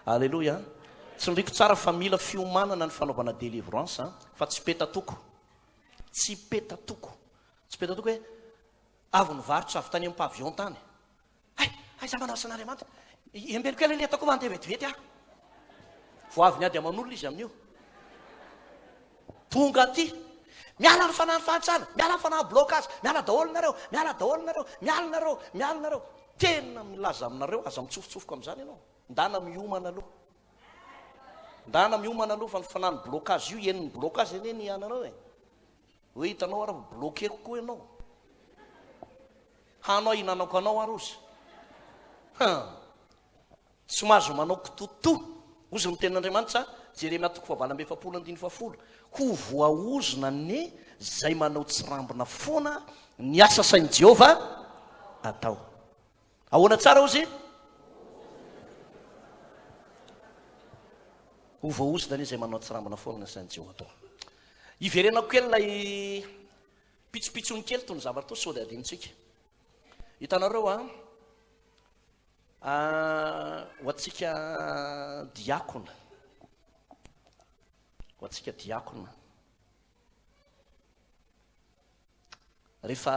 Aleloia. Tsindriko tsara fa mila fiomanana ny fanaovana délivrance fa tsy petatoko. Tsy petatoko. Tsy petatoko hoe avy nivarotra avy tany amin'ny pavillon tany. Hay, hay za manao asan'Andriamanitra. Embeno kely anie ataoko fa handeha vetivety aho. Vao avy niady aman'olona izy amin'io. Tonga aty. Miala ny fanahy fahantrana, miala ny fanahy blocage, miala daholo nareo, miala daholo nareo, miala nareo, miala nareo. Tena milaza aminareo, aza mitsofotsofoka amin'izany ianao. Ndana miomana aloha. Ndana miomana aloha fa ny fanahy ny blocage io, henon'ny blocage anie ny anareo e. Hoe hitanao ary fa bloquer-ko koa ianao. Hano aho hinanako anao ary ozy. Hum. Tsy mahazo manao kitotoa. Hozy ny tenin'Andriamanitra, Jeremia toko fahavalo amby 40 andininy fahafolo, Ho voaozona anie izay manao tsirambina foana ny asa asain'i Jehovah atao. Ahoana tsara ozy? Ho voaozona anie izay manao tsirambina foana ny asain'i Jehovah atao. Iverenako kely ilay pitsopitsony kely toy ny zavatra toa sao dia adinontsika. Hitanareo an, ah, ho antsika diakona, ho antsika diakona, rehefa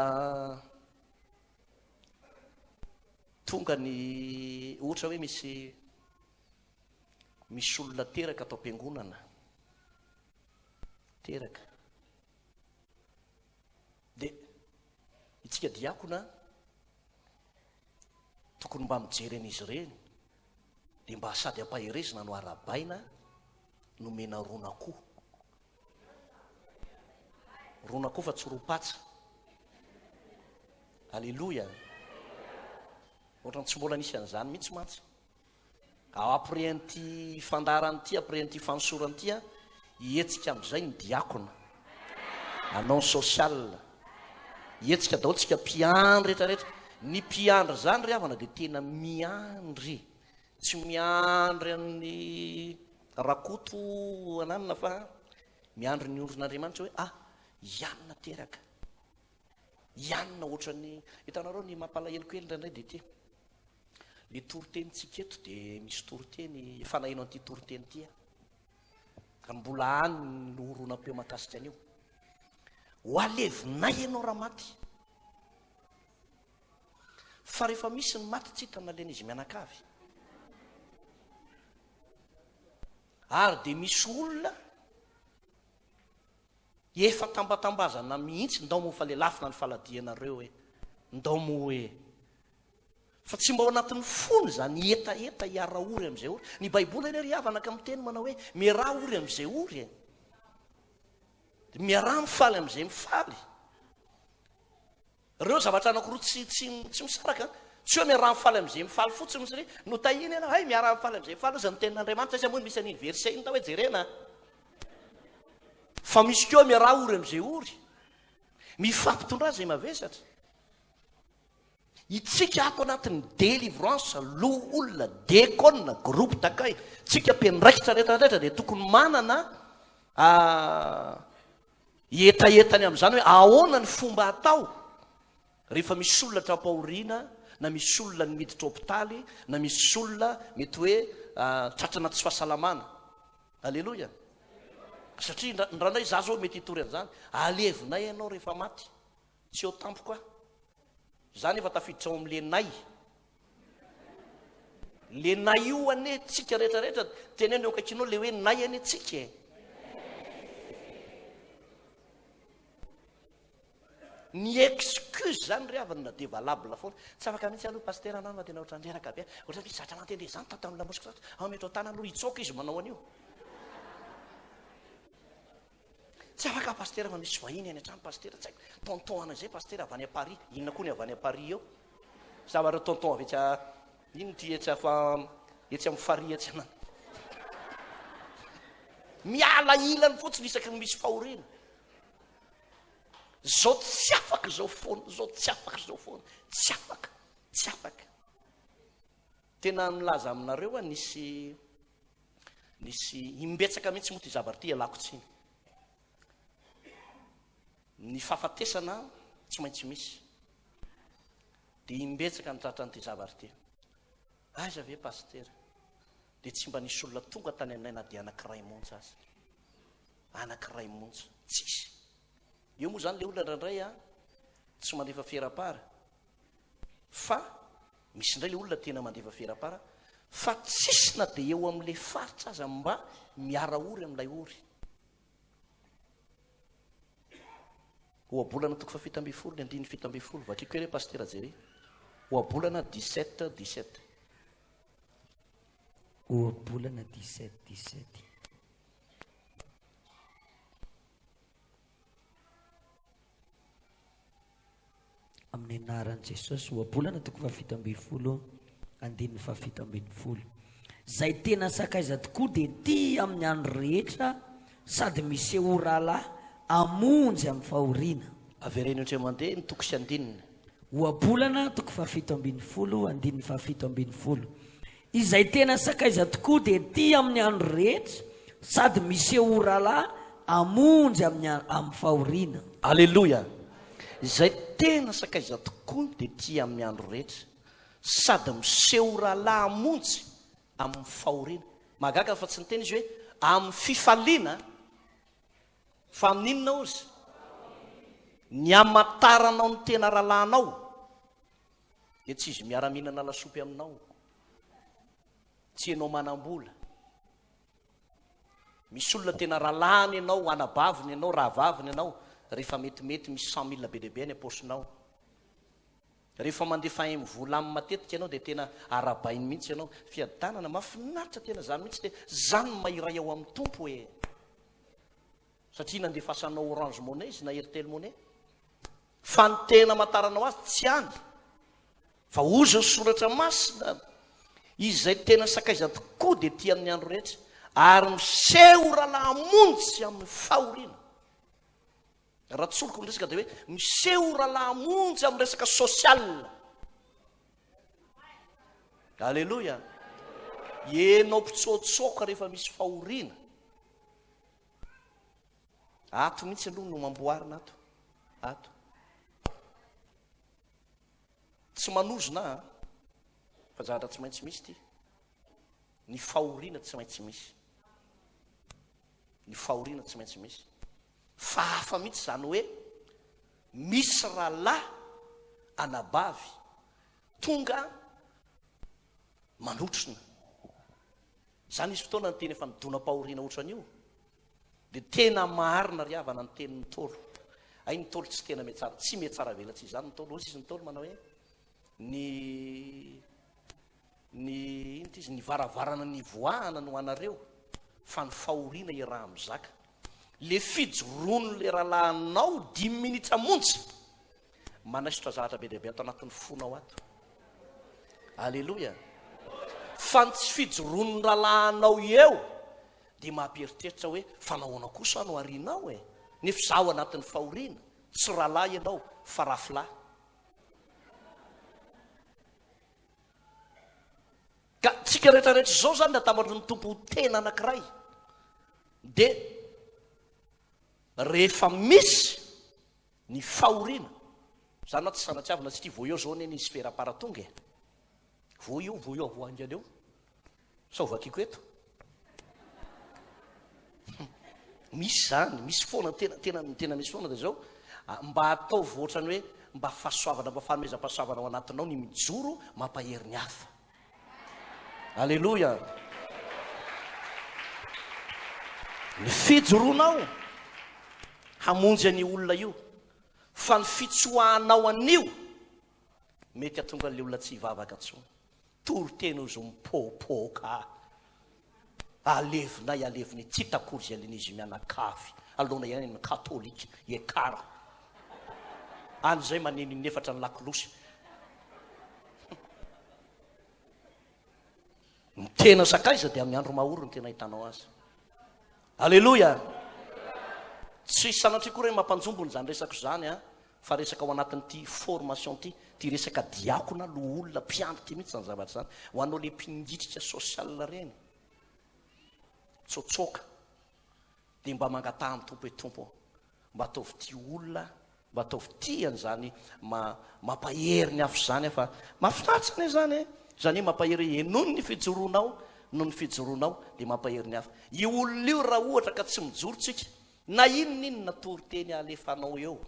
tonga ny ohatra hoe misy misy olona teraka ato am-piangonana, teraka, dia itsika diakona tokony mba mijery an'izy ireny dia mba sady ampaherezina no arabaina nomena ron'akoho. Ron'akoho fa tsy rom-patsa. Aleloia. Ohatran'ny tsy mbola nisy an'izany mihitsy mantsy. Ao après an'ity fandaharana ity, après an'ity fanosorana ity an, hihetsika amin'izay ny diakona. Hanao ny social. Hihetsika daholo tsika mpiandry rehetra rehetra. Ny mpiandry izany ry havana dia tena miandry. Tsy miandry an'ny Rakoto ananona fa miandry ny ondrin'Andriamanitra hoe ah, ianona teraka. Ianona ohatran'ny, hitanareo ny mampalahelo kely indraindray dia ity. Le toritenintsika eto dia misy toriteny, efa naheno an'ity toriteny ity aho. Ka mbola any ny horonam-peo mahakasika an'io. Ho alevinay ianao raha maty. Fa rehefa misy ny maty tsy hita nalain'izy mianakavy. Ary dia misy olona efa tambatambazana mihitsy, ndao moa fa lelafina ny faladianareo e, ndao moa e. Fa tsy mba ao anatin'ny fony izany hetaheta hiara-ory amin'izay ory. Ny Baiboly anie ry havana ka miteny manao hoe miaraha ory amin'izay ory e. Miaraha mifaly amin'izay mifaly. Ireo zavatra anankiroa tsy tsy tsy misaraka. Tsy hoe miaraha mifaly amin'izay mifaly fotsiny satria notahina ianao, hay miaraha mifaly amin'izay mifaly ozy ny tenin'Andriamanitra, aiza moa no misy an'iny verset iny tao hoe jerena. Fa misy koa miaraha ory amin'izay ory. Mifampitondra izay mavesatra. Itsika ato anatin'ny délivrance, loholona, dekona, groupe d'accueil, tsika mpiandraikitra rehetra rehetra dia tokony manana Hetahetany amin'izany hoe ahoana ny fomba atao rehefa misy olona tra-pahoriana na misy olona ny miditra hopitaly na misy olona mety hoe tratrana tsy fahasalamana. Aleloia. Satria indraindray za zao mety hitory an'izany. Alevinay ianao rehefa maty. Tsy eo tampoka aho. Za nefa tafiditra ao amin'le nay. Le nay io anie tsika rehetra rehetra teneno eo akaikinao le hoe nay anie tsika e. Ny excuse zany ry havana na dia valable foana. Tsy afaka mihitsy aloha pasitera anah fa tena ohatran'ny reraka be. Ohatran'ny misy zatra nantendry izany tato amin'ny lamosiko tato. Ao metro tanana aloha hitsoaka izy manao an'io. Tsy afaka pasitera fa misy vahiny any an-trano pasitera tsy haiko. Tonton ana izay pasitera avy any Paris. Inona koa ny avy any Paris eo? Zava ireo tonton avy etsy inona ity etsy afa etsy amin'ny farihy etsy anana. Miala ilany fotsiny isaky ny misy fahoriana. Zao tsy afaka zao foana, zao tsy afaka zao foana. Tsy afaka, tsy afaka. Tena milaza aminareo aho nisy nisy imbetsaka mihitsy moa ity zavatra ity ialako tsiny. Ny fahafatesana tsy maintsy misy. Dia imbetsaka ny tratran'ity zavatra ity. Aiza ve pasitera? Dia tsy mba nisy olona tonga tany aminay na dia anankiray monja aza. Anankiray monja. Tsisy. Eo moa izany ilay olona indraindray a, tsy mandefa ferapara. Fa misy indray le olona tena mandefa ferapara fa tsisy na dia eo amin'ilay faritra aza mba miara-ory amin'ilay ory. Ohabolana toko faha-17 ny andininy 17. Vakiko kely hoe Pasitera Jerry. Ohabolana 17 17. Ohabolana 17 17. Amin'ny anaran'i Jesosy. Ohabolana toko faha-17, andininy faha-17. Izay tena sakaiza tokoa dia tia amin'ny andro rehetra sady miseho ho rahalahy hamonjy amin'ny fahoriana. Avereno indray mandeha ny toko sy andininy. Ohabolana, toko fahafito ambinifolo, andininy fahafito ambinifolo. Izay tena sakaiza tokoa dia tia amin'ny andro rehetra sady miseho ho rahalahy hamonjy amin'ny amin'ny fahoriana. Aleloia! Izay tena sakaiza tokoa dia tia amin'ny andro rehetra sady miseho ho rahalahy hamonjy amin'ny fahoriana. Mahagaga fa tsy niteny izy hoe amin'ny fifaliana fa amin'inona hozy? Ny hamantaranao ny tena rahalahinao dia tsy izy miara-mihinana lasopy aminao, tsy ianao manam-bola. Misy olona tena rahalahiny ianao, anabaviny ianao, rahavaviny ianao, rehefa metimety misy 100 000 be dia be any am-paosinao. Rehefa mandefa MVola aminy matetika ianao dia tena arahabainy mihitsy ianao. Fiadanana, mahafinaritra tena izany mihitsy dia izany no maha iray ao amin'ny Tompo e. Satria nandefasanao Orange Money izy na Airtel Money. Fa ny tena amantaranao azy tsy any. Fa hozy ny soratra masina, izay tena sakaiza tokoa dia tia amin'ny andro rehetra, ary miseho rahalahy hamonjy amin'ny fahoriana. Raha tsoriko ny resaka dia hoe miseho rahalahy hamonjy amin'ny resaka social. Aleloia. Ianao mpitsoatsoaka rehefa misy fahoriana. Ato mihitsy aloha no mamboarina ato. Ato. Tsy manozona an, fa zavatra tsy maintsy misy ity. Ny fahoriana tsy maintsy misy. Ny fahoriana tsy maintsy misy. Fa hafa mihitsy izany hoe misy rahalahy anabavy tonga manotrona. Izany nisy fotoana ny teny efa nidonam-pahoriana ohatran'io. Dia tena marina ry havana ny tenin'ny Ntaolo. Hay ny Ntaolo tsy tena mihatsara, tsy mihatsara velatsihy izany ny Ntaolo. Hoy izy ny Ntaolo manao hoe ny ny inona ity izy, ny varavarana nivoahana no anareo fa ny fahoriana iaraha-mizaka. Le fijoroan'le rahalahinao dimy minitra monja manaisotra zavatra be dia be ato anatin'ny fonao ato. Aleloia. Fa ny tsy fijoroan'ny rahalahinao eo dia mampieritreritra hoe fa nahoana kosa no arianao e? Nefa izaho anatin'ny fahoriana, tsy rahalahy ianao fa rafilahy. Ka tsika rehetra rehetra izao izany natambatry ny Tompo ho tena anankiray dia rehefa misy ny fahoriana, izany na tsy sanatsiavina tsy tia vao eo izao anie ny sphère paratonga e. Vao io, vao io avoa haingana eo. Sao vakiko eto. Misy izany, misy foana, tena, tena, tena misy foana dia izao, mba ataovy ohatrany hoe mba fahasoavana, mba fanomezam-pahasoavana ao anatinao ny mijoro mampahery ny hafa. Aleloia. Ny fijoroanao hamonjy an'io olona io, fa ny fitsoahanao an'io mety hahatonga an'ilay olona tsy hivavaka intsony. Toriteny ozy mipoapoaka alevinay alevinay tsy hita akory izay alen'izy mianakavy aloana ihany ny katolika ekara any izay maneno inefatra ny lakolosy ny tena sakaiza dia amin'ny andro mahory ny tena ahitanao azy aleloia tsy sanatria koa re mampanjombona izany resako izany a Fa resaka ao anatin'ity formation ity, ity resaka diakona, loholona, mpiandry ity mihitsy izany zavatra izany. Ho anao le mpingitrika social ireny, mitsotsoka, dia mba mangataha amin'ny Tompo hoe Tompo ô, mba ataovy tia olona, mba ataovy tia an'izany mampahery ny hafa izany aho fa mahafinaritra anie izany e! Izany hoe mampahery hoe henoy ny fijoroanao, noho ny fijoroanao dia mampahery ny hafa. Io olona io raha ohatra ka tsy mijoro tsika, Na inona inona toriteny alefanao eo,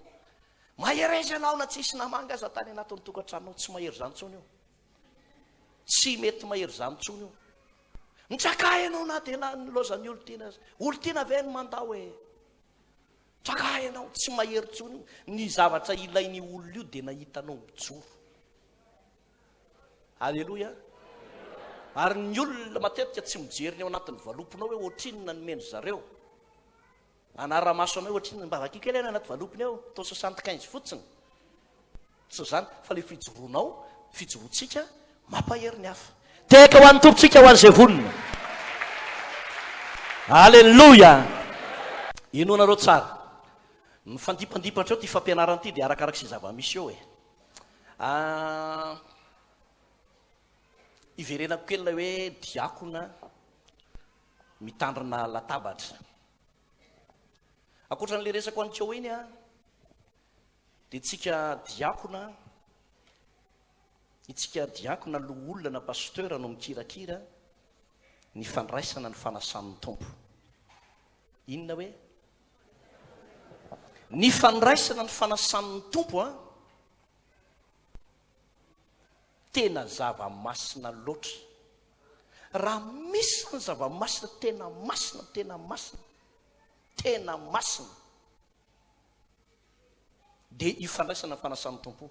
mahereza ianao na tsisy namanga aza tany anatin'ny tokantranonao, tsy mahery izany intsony io. Tsy mety mahery izany intsony io. Mitsakà ianao na dia nilaozan'ny olon-tiana aza. Olon-tiana ve no mandao e? Mitsakà ianao, tsy mahery intsony io. Ny zavatra ilain'io olona io dia nahita anao mijoro. Aleloia. Ary ny olona matetika tsy mijery ny ao anatin'ny valopinao hoe ohatrinona ny mendry zareo. Anara-maso anao ohatrinona, mba vakio kely any anaty valopiny ao, atao 75 fotsiny. Tsy izany, fa ilay fijoroanao, fijoroantsika, mampahery ny hafa. Tehaka ho an'ny Tompontsika ho an'izay vonona. Aleloia! Inoanareo tsara. Mifandimpandipatra eo ity fampianarana ity dia arakaraka izay zava-misy eo e. Ah, iverenako kely ilay hoe diakona mitandrina latabatra. Ankoatra an'ilay resako an'i Teo iny a, dia tsika diakona, itsika diakona loholona na pasteur no mikirakira ny fandraisana ny fanasan'ny Tompo. Inona hoe? Ny fandraisana ny fanasan'ny Tompo a, tena zava-masina loatra. Raha misy ny zava-masina tena masina, tena masina, tena masina, dia io fandraisana ny fanasan'ny Tompo.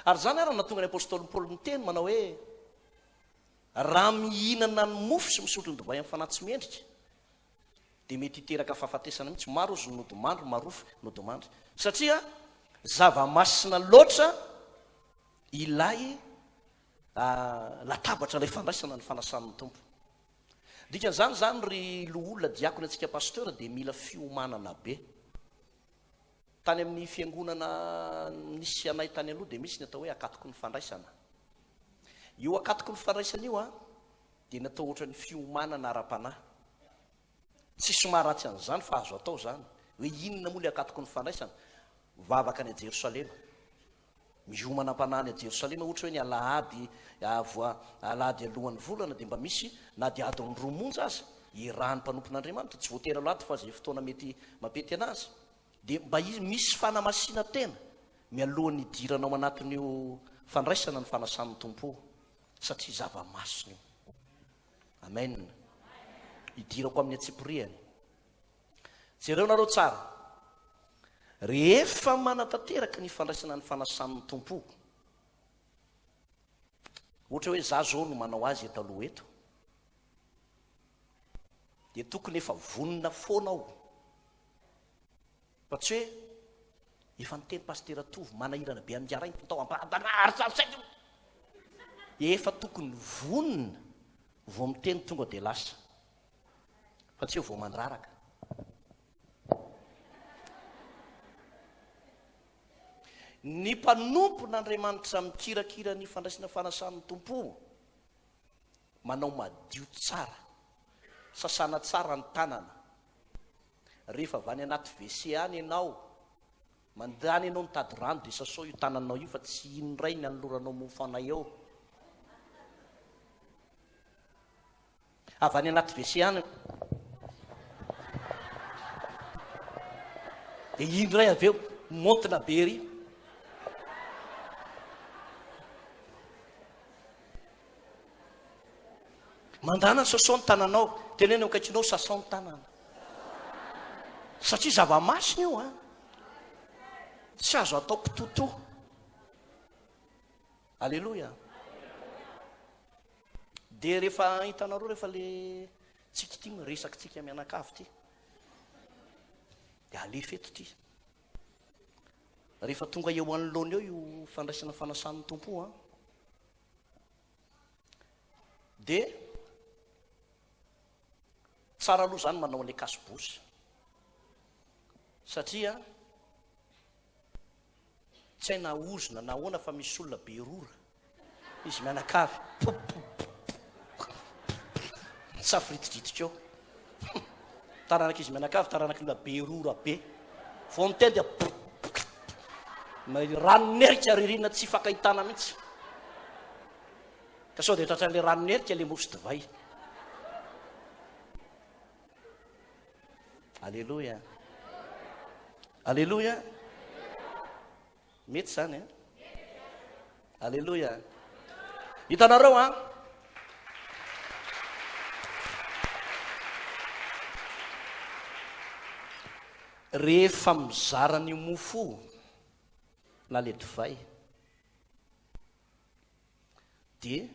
Ary izany ary no nahatonga ny apostoly Paoly niteny manao hoe, raha mihinana ny mofo sy misotro ny divay amin'ny fanahy tsy mendrika, dia mety hiteraka fahafatesana mihitsy. Maro ozy ny nodimandry, marofy nodimandry. Satria zava-masina loatra ilay latabatra, ilay fandraisana ny fanasan'ny Tompo. Dikan'izany izany ry loholona, diakona, antsika pasteur dia mila fiomanana be. Tany amin'ny fiangonana nisy anay tany aloha dia misy ny atao hoe akatoky ny fandraisana. Io akatoky ny fandraisana io an, dia natao ohatran'ny fiomanana ara-panahy. Tsisy maharatsy an'izany fa azo atao izany. Hoe inona moa ilay akatoky ny fandraisana? Vavaka any Jerosalema. Miomana am-panahy any Jerosalema, ohatra hoe ny alahady voa alahady alohan'ny volana dia mba misy na dia adiny roa monja aza iarahan'ny mpanompon'Andriamanitra, tsy voatery alahady fa izay fotoana mety mampety anazy. Dia mba misy fanamasinan-tena mialohan'ny hidirana ao anatin'io fandraisana ny fanasan'ny Tompo io, satria zava-masina io. Amen. Hidirako amin'ny antsipiriany. Jereo nareo tsara. Rehefa manatanteraka ny fandraisana ny fanasan'ny Tompo, ohatra hoe za zao no manao azy eto aloha eto, dia tokony efa vonona foana aho. Fa tsy hoe efa niteny Pasitera Tovo manahirana be an'i Ngarainy tao am-pahadanaritra. Efa tokony vonona vao miteny tonga dia lasa. Fa tsy hoe vao mandraraka. Ny mpanompon'Andriamanitra mikirakira ny fandraisana fanasan'ny Tompo manao madio tsara, sasana tsara ny tanana. Rehefa avy any anaty WC any ianao, mandany ianao mitady rano dia sasao io tananao io fa tsy iny indray ny anoloranao mofo anay eo. Avy any anaty WC any. Dia iny indray avy eo, montina be ery. Mandana sasao ny tananao. Teneno eo akaikinao sasao ny tanana. Satria zava-masina io an. Tsy azo atao kitotoa. Aleloia. Dia rehefa hitanareo rehefa le tsika ity miresaka tsika mianakavy ity. Dia alefa eto ity. Rehefa tonga eo anoloana eo io fandraisana fanasan'ny Tompo an. Dia tsara aloha izany manao an'ilay cache-bouche. Satria Tsy hay na ozona na ahoana fa misy olona be rora. Izy mianakavy. Misafiritiritra eo. Taranak'izy mianakavy, taranaky olona be rora be. Vao miteny dia ranon'erika ririnina tsy ifankahitana mihitsy. Ka sao dia tratran'ilay ranon'erika ilay mofo sy divay. Aleloia. Aleloia. Mety izany eh? Aleloia. Hitanareo an? Rehefa mizara ny mofo na le divay dia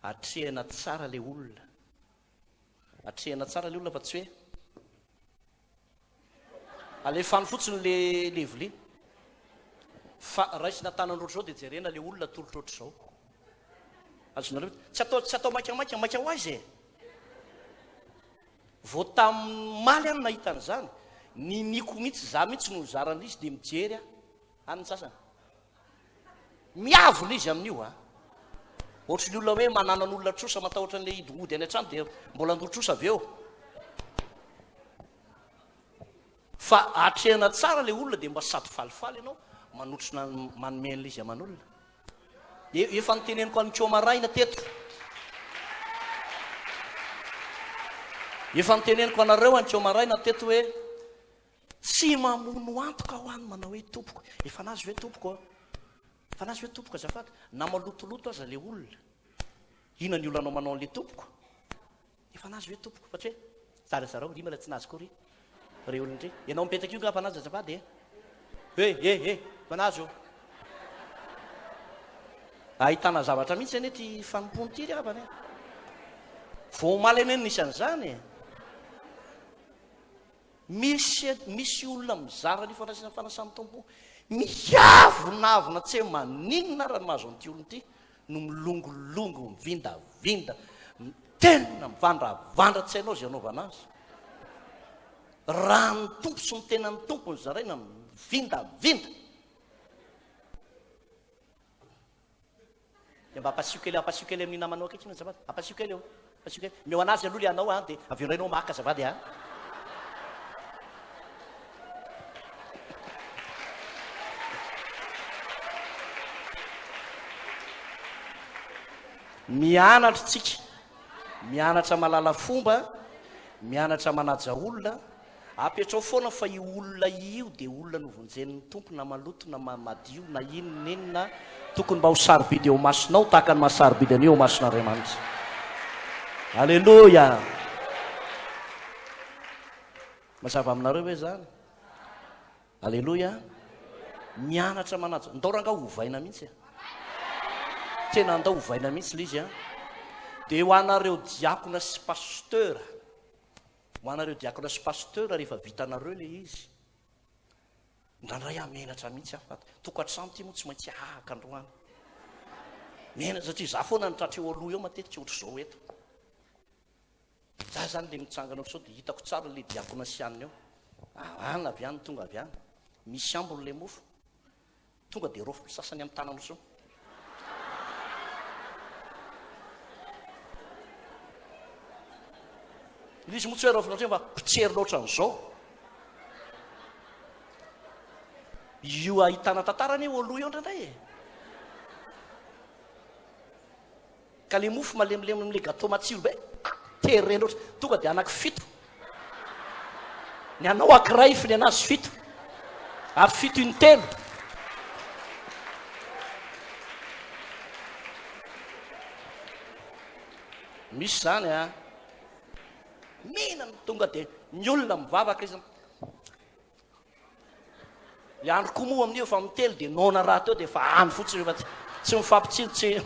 atrehina tsara le olona Atrehina tsara le olona fa tsy hoe alefa any fotsiny le le vilia. Fa raisina tanana ohatr'izao dia jerena le olona atolotra ohatr'izao. Azonareo? Tsy atao, tsy atao maika maika, maika ho aiza e? Vao tamin'ny omaly aho no nahita an'izany. Niniako mihitsy, za mihitsy no nizara an'izy dia mijery aho. Any ny sasany. Miavona izy amin'io a. Ohatry ny olona hoe mananan'olona trosa matahotra an'ilay hidy hody any an-trano dia mbola handoa trosa avy eo. Fa atrehana tsara ilay olona dia mba sady falifaly ianao manotrona manome an'ilay izy aman'olona. Dia efa noteneniko an'i Ko maraina teto. Efa noteneniko anareo an'i Ko maraina teto hoe tsy mamono antoka aho any manao hoe tompoko, efa nazy ve tompoko a? Efa nazy ve tompoko azafady? Na malotoloto aza ilay olona. Inona ny olanao manao an'ilay tompoko? Efa nazy ve tompoko? Fa tsy hoe zarazarao ry mbola tsy nazy koa ry ry olona ry. Ianao mipetraka io nga fa nazy azafady e. He he he fa nazy ô. Ahitana zavatra mihitsy anie ty fanompoana ity ry havana e. Vao omaly anie no nisy an'izany e. Misy misy olona mizara ny fandraisana fanasan'ny Tompo miavonavona tsy hoe maninona ara ny mahazo an'ity olona ity no milongolongo mivindavinda tena mivandravandra tsy hainao izay anaovana azy. Raha ny Tompo sy ny tenan'ny Tompo no zaraina mivindavinda. Dia mba ampasio kely, ampasio kely amin'ny namanao akaiky iny azafady. Ampasio kely eo. Ampasio kely. Omeo anazy aloha le anao an, dia avy eo indray ianao maka azafady an. Mianatra tsika. Mianatra malala fomba, mianatra manaja olona. Apetrao foana fa io olona io dia olona novonjen'ny Tompo na maloto na madio na inona inona, tokony mba ho sarobidy eo imasonao tahaka ny maha sarobidy an'io eo imason'Andriamanitra. Aleloia! Mazava aminareo ve izany? Aleloia! Mianatra manaja. Ndao rangaha ovaina mihitsy e. Tena andao ovaina mihitsy ilay izy an. Dia ho anareo diakona sy pasteur. Ho anareo diakona sy pasteur rehefa vitanareo le izy, indraindray aho menatra mihitsy aho fa tokantrano ity moa tsy maintsy hahaka androany. Menatra satria za foana no tratra eo aloha eo matetika ohatr'izao eto. Za zany le mitsangana ohatr'izao dia hitako tsara le diakona sy anona eo. Any avy any tonga avy any. Misy ambiny le mofo. Tonga dia raofiko ny sasany amin'ny tanana ohatr'izao. Ilay izy moa tsy hoe raofina ohatr'izao fa potserina ohatran'izao. Io ahitana tantara anie eo aloha eo indraindray e. Ka le mofo malemilemy amle gateau matsiro be, terena ohatry, tonga de anaky fito. Ny anao akiray fa ny anazy fito. Ary fito intelo. Misy zany a. Mihinana tonga de ny olona mivavaka izy. Le andro koa moa amin'io efa mitely dia noana rahateo dia efa any fotsiny efa tsy mifampitsilo tsy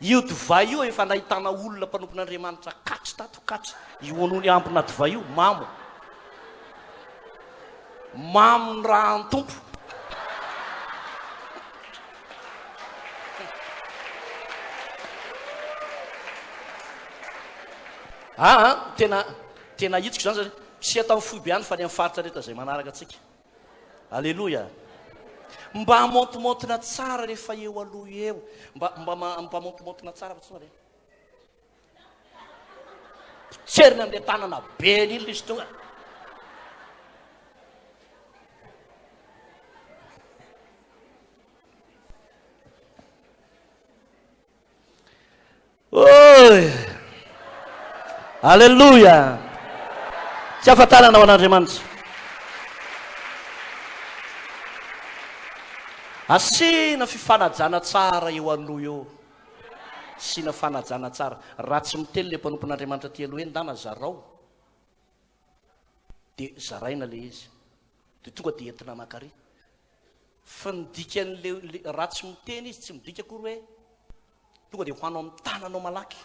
Io divay io efa nahitana olona mpanompon'Andriamanitra katry tato katry io nony ambina divay io mamo mamo ny raha Tompo Aa tena Tena hitsiko izany satria tsy eto amin'ny foibe ihany fa any amin'ny faritra rehetra izay manaraka antsika. Aleloia. Mba montimontina tsara rehefa eo aloha eo. Mba mba mba montimontina tsara fa tsy tonga dia potserina amin'ilay tanana be iny ilay izy tonga. Oy! Aleloia! Tsy afa-tanana ho an'Andriamanitra. Asiana fifanajana tsara eo aloha eo. Asiana fanajana tsara. Raha tsy miteny le mpanompon'Andriamanitra aty aloha eny, ndana zarao. Dia zaraina le izy. Dia tonga dia entina makary. Fa ny dikan'le le raha tsy miteny izy tsy midika akory hoe tonga dia hoano amin'ny tananao malaky.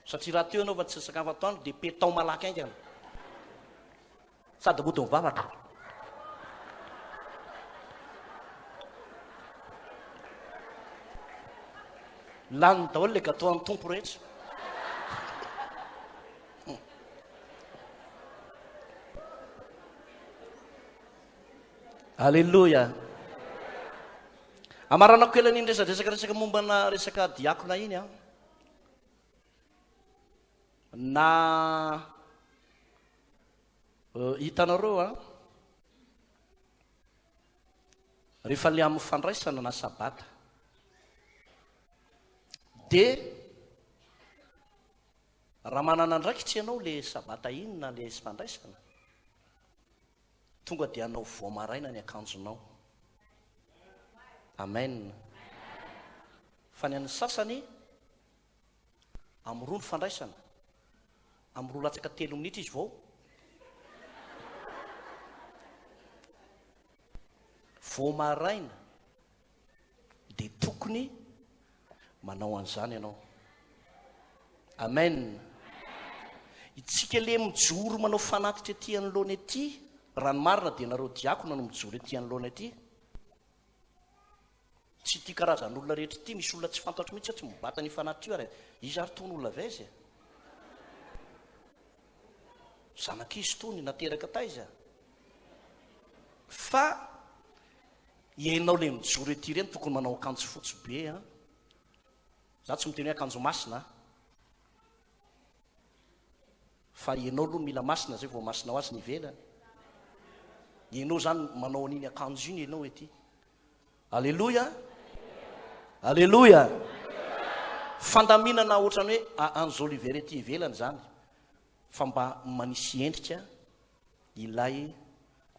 Satria raha teo ianao fa tsy nisakafo atoandro dia petao malaky haingana. Sady mody mivavaka. Laniny daholo le gâteau an'ny Tompo rehetra. Alléluia. Amaranako kely an'iny resadresaka resaka mombana resaka diakona iny an. Na euh, hitanareo an, rehefa le amin'ny fandraisana na sabata dia raha manana andraikitra ianao le sabata iny na le fandraisana, Tonga dia hanao voa maraina ny akanjonao. Amen. Fa ny an'ny sasany, amin'ny roa ny fandraisana, amin'ny roa latsaka telo minitra izy vao vao maraina dia tokony manao an'izany ianao. Amen. Itsika le mijoro manao fanatitra ety anoloana ety, raha ny marina dia nareo diakona no mijoro ety anoloana ety. Tsy ity karazan'olona rehetra ity, misy olona tsy fantatro mihitsy tsy mibata ny fanatitra io ary iza ary tony olona avy aiza e? Zanak'izy tony nateraka taiza? Fa Ianao le mijoro ety ireny tokony manao akanjo fotsy be an! Za tsy miteny hoe akanjo masina an! Fa ianao aloha mila masina zay vao masina ho azy ny ivelany. Ianao zany manao an'iny akanjo iny ianao ety. Aleloia! Aleloia! Fandaminana ohatran'ny hoe enjoliver ety ivelany zany fa mba manisy endrika ilay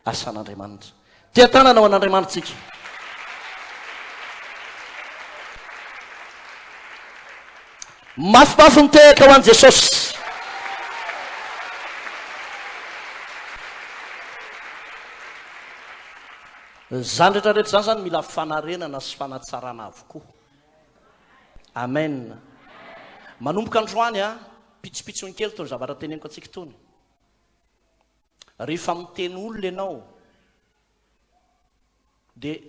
asan'Andriamanitra. Tia tanana ho an'Andriamanitsika. Mafimafy ny tehaka ho an'i Jesosy. Izany rehetra rehetra izany zany mila fanarenana sy fanatsarana avokoa. Amen. Manomboka androany a, pitsopitsony kely tony zavatra teneniko antsika tony. Rehefa miteny olona ianao dia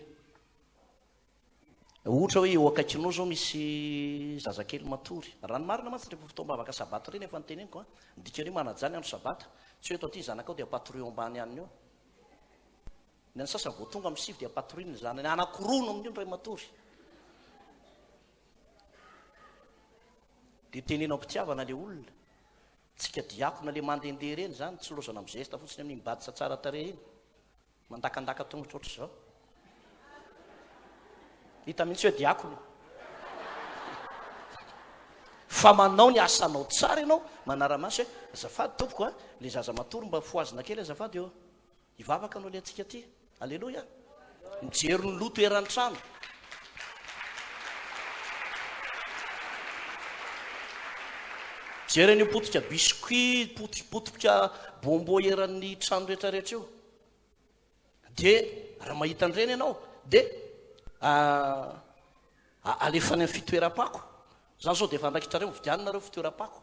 ohatra hoe eo akaikinao zao misy zazakely matory. Raha ny marina mantsy rehefa fotoam-bavaka sabata ireny efa noteneniko an, ny dikan'io manajà ny andro sabata. Tsy hoe eto aty zanakao dia ampatorio ambany any eo. Ny an'ny sasany vao tonga amin'ny sivy dia ampatoriany ny zanany anankiroa no amin'io ny ray matory. Dia teneno am-pitiavana ilay olona. Tsika diakona le mandehandeha ireny zany tsy lozana mizesta fotsiny amin'iny badge tsara tarehy iny. Mandakandaka tongotra ohatr'izao. Hita mihitsy hoe diakona. Fa manao ny asanao tsara ianao, manara-maso hoe azafady tompoko a, le zaza matory mba fohazina kely azafady ô. Hivavaka no alehantsika aty. Aleloia. Mijery ny loto eran'ny trano. Mijery an'io potika biscuit, potipotika bonbon eran'ny trano rehetrarehetra io. Dia raha mahita an'ireny ianao, dia ah, alefa any amin'ny fitoeram-pako. Zany sao dia efa andraikitrareo, vidianonareo fitoeram-pako.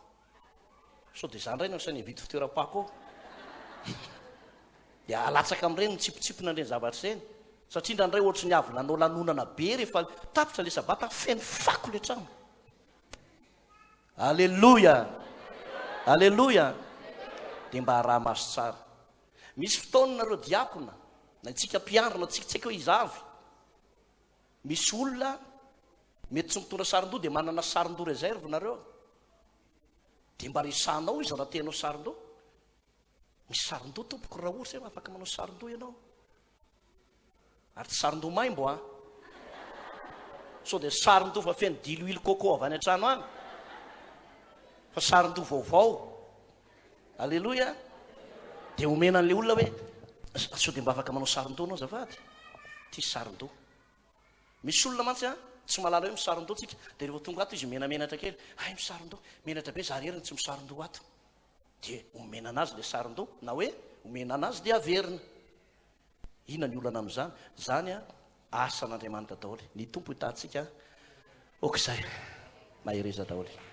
Sao dia za indray no asaina hividy fitoeram-pako ao. Dia alatsaka amin'ireny mitsipitsipona an'ireny zavatra ireny. Satria indraindray ohatry ny avy nanao lanonana be rehefa tapitra ilay sabata, feno fako ilay trano. Aleloia! Aleloia! Dia mba araha-maso tsara. Misy fotoana nareo diakona, na itsika mpiandry, na tsika tsy haiko hoe iza avy, misy olona mety tsy mitondra saron-doha dia manana saron-doha réserve nareo. Dia mba resahanao izy raha te hanao saron-doha. Misy saron-doha tompoko raha ohatra hoe afaka manao saron-doha ianao. Ary tsy saron-doha maimbo an. Sao dia saron-doha fa feno diloilo coco avy any an-trano any. Fa saron-doha vaovao. Aleloia. Dia omena an'ilay olona hoe sao dia mba afaka manao saron-doha anao azafady. Ity saron-doha. Misy olona mantsy an, tsy mahalala hoe misaron-doha tsika, dia rehefa tonga ato izy menamenatra kely, hay misaron-doha, menatra be za rery no tsy misaron-doha ato. Dia omena anazy ilay saron-doha, na hoe omena anazy dia averina. Inona ny olana amin'izany? Izany an, asan'Andriamanitra daholo. Ny Tompo hitaha antsika, ok izay. Mahereza daholo.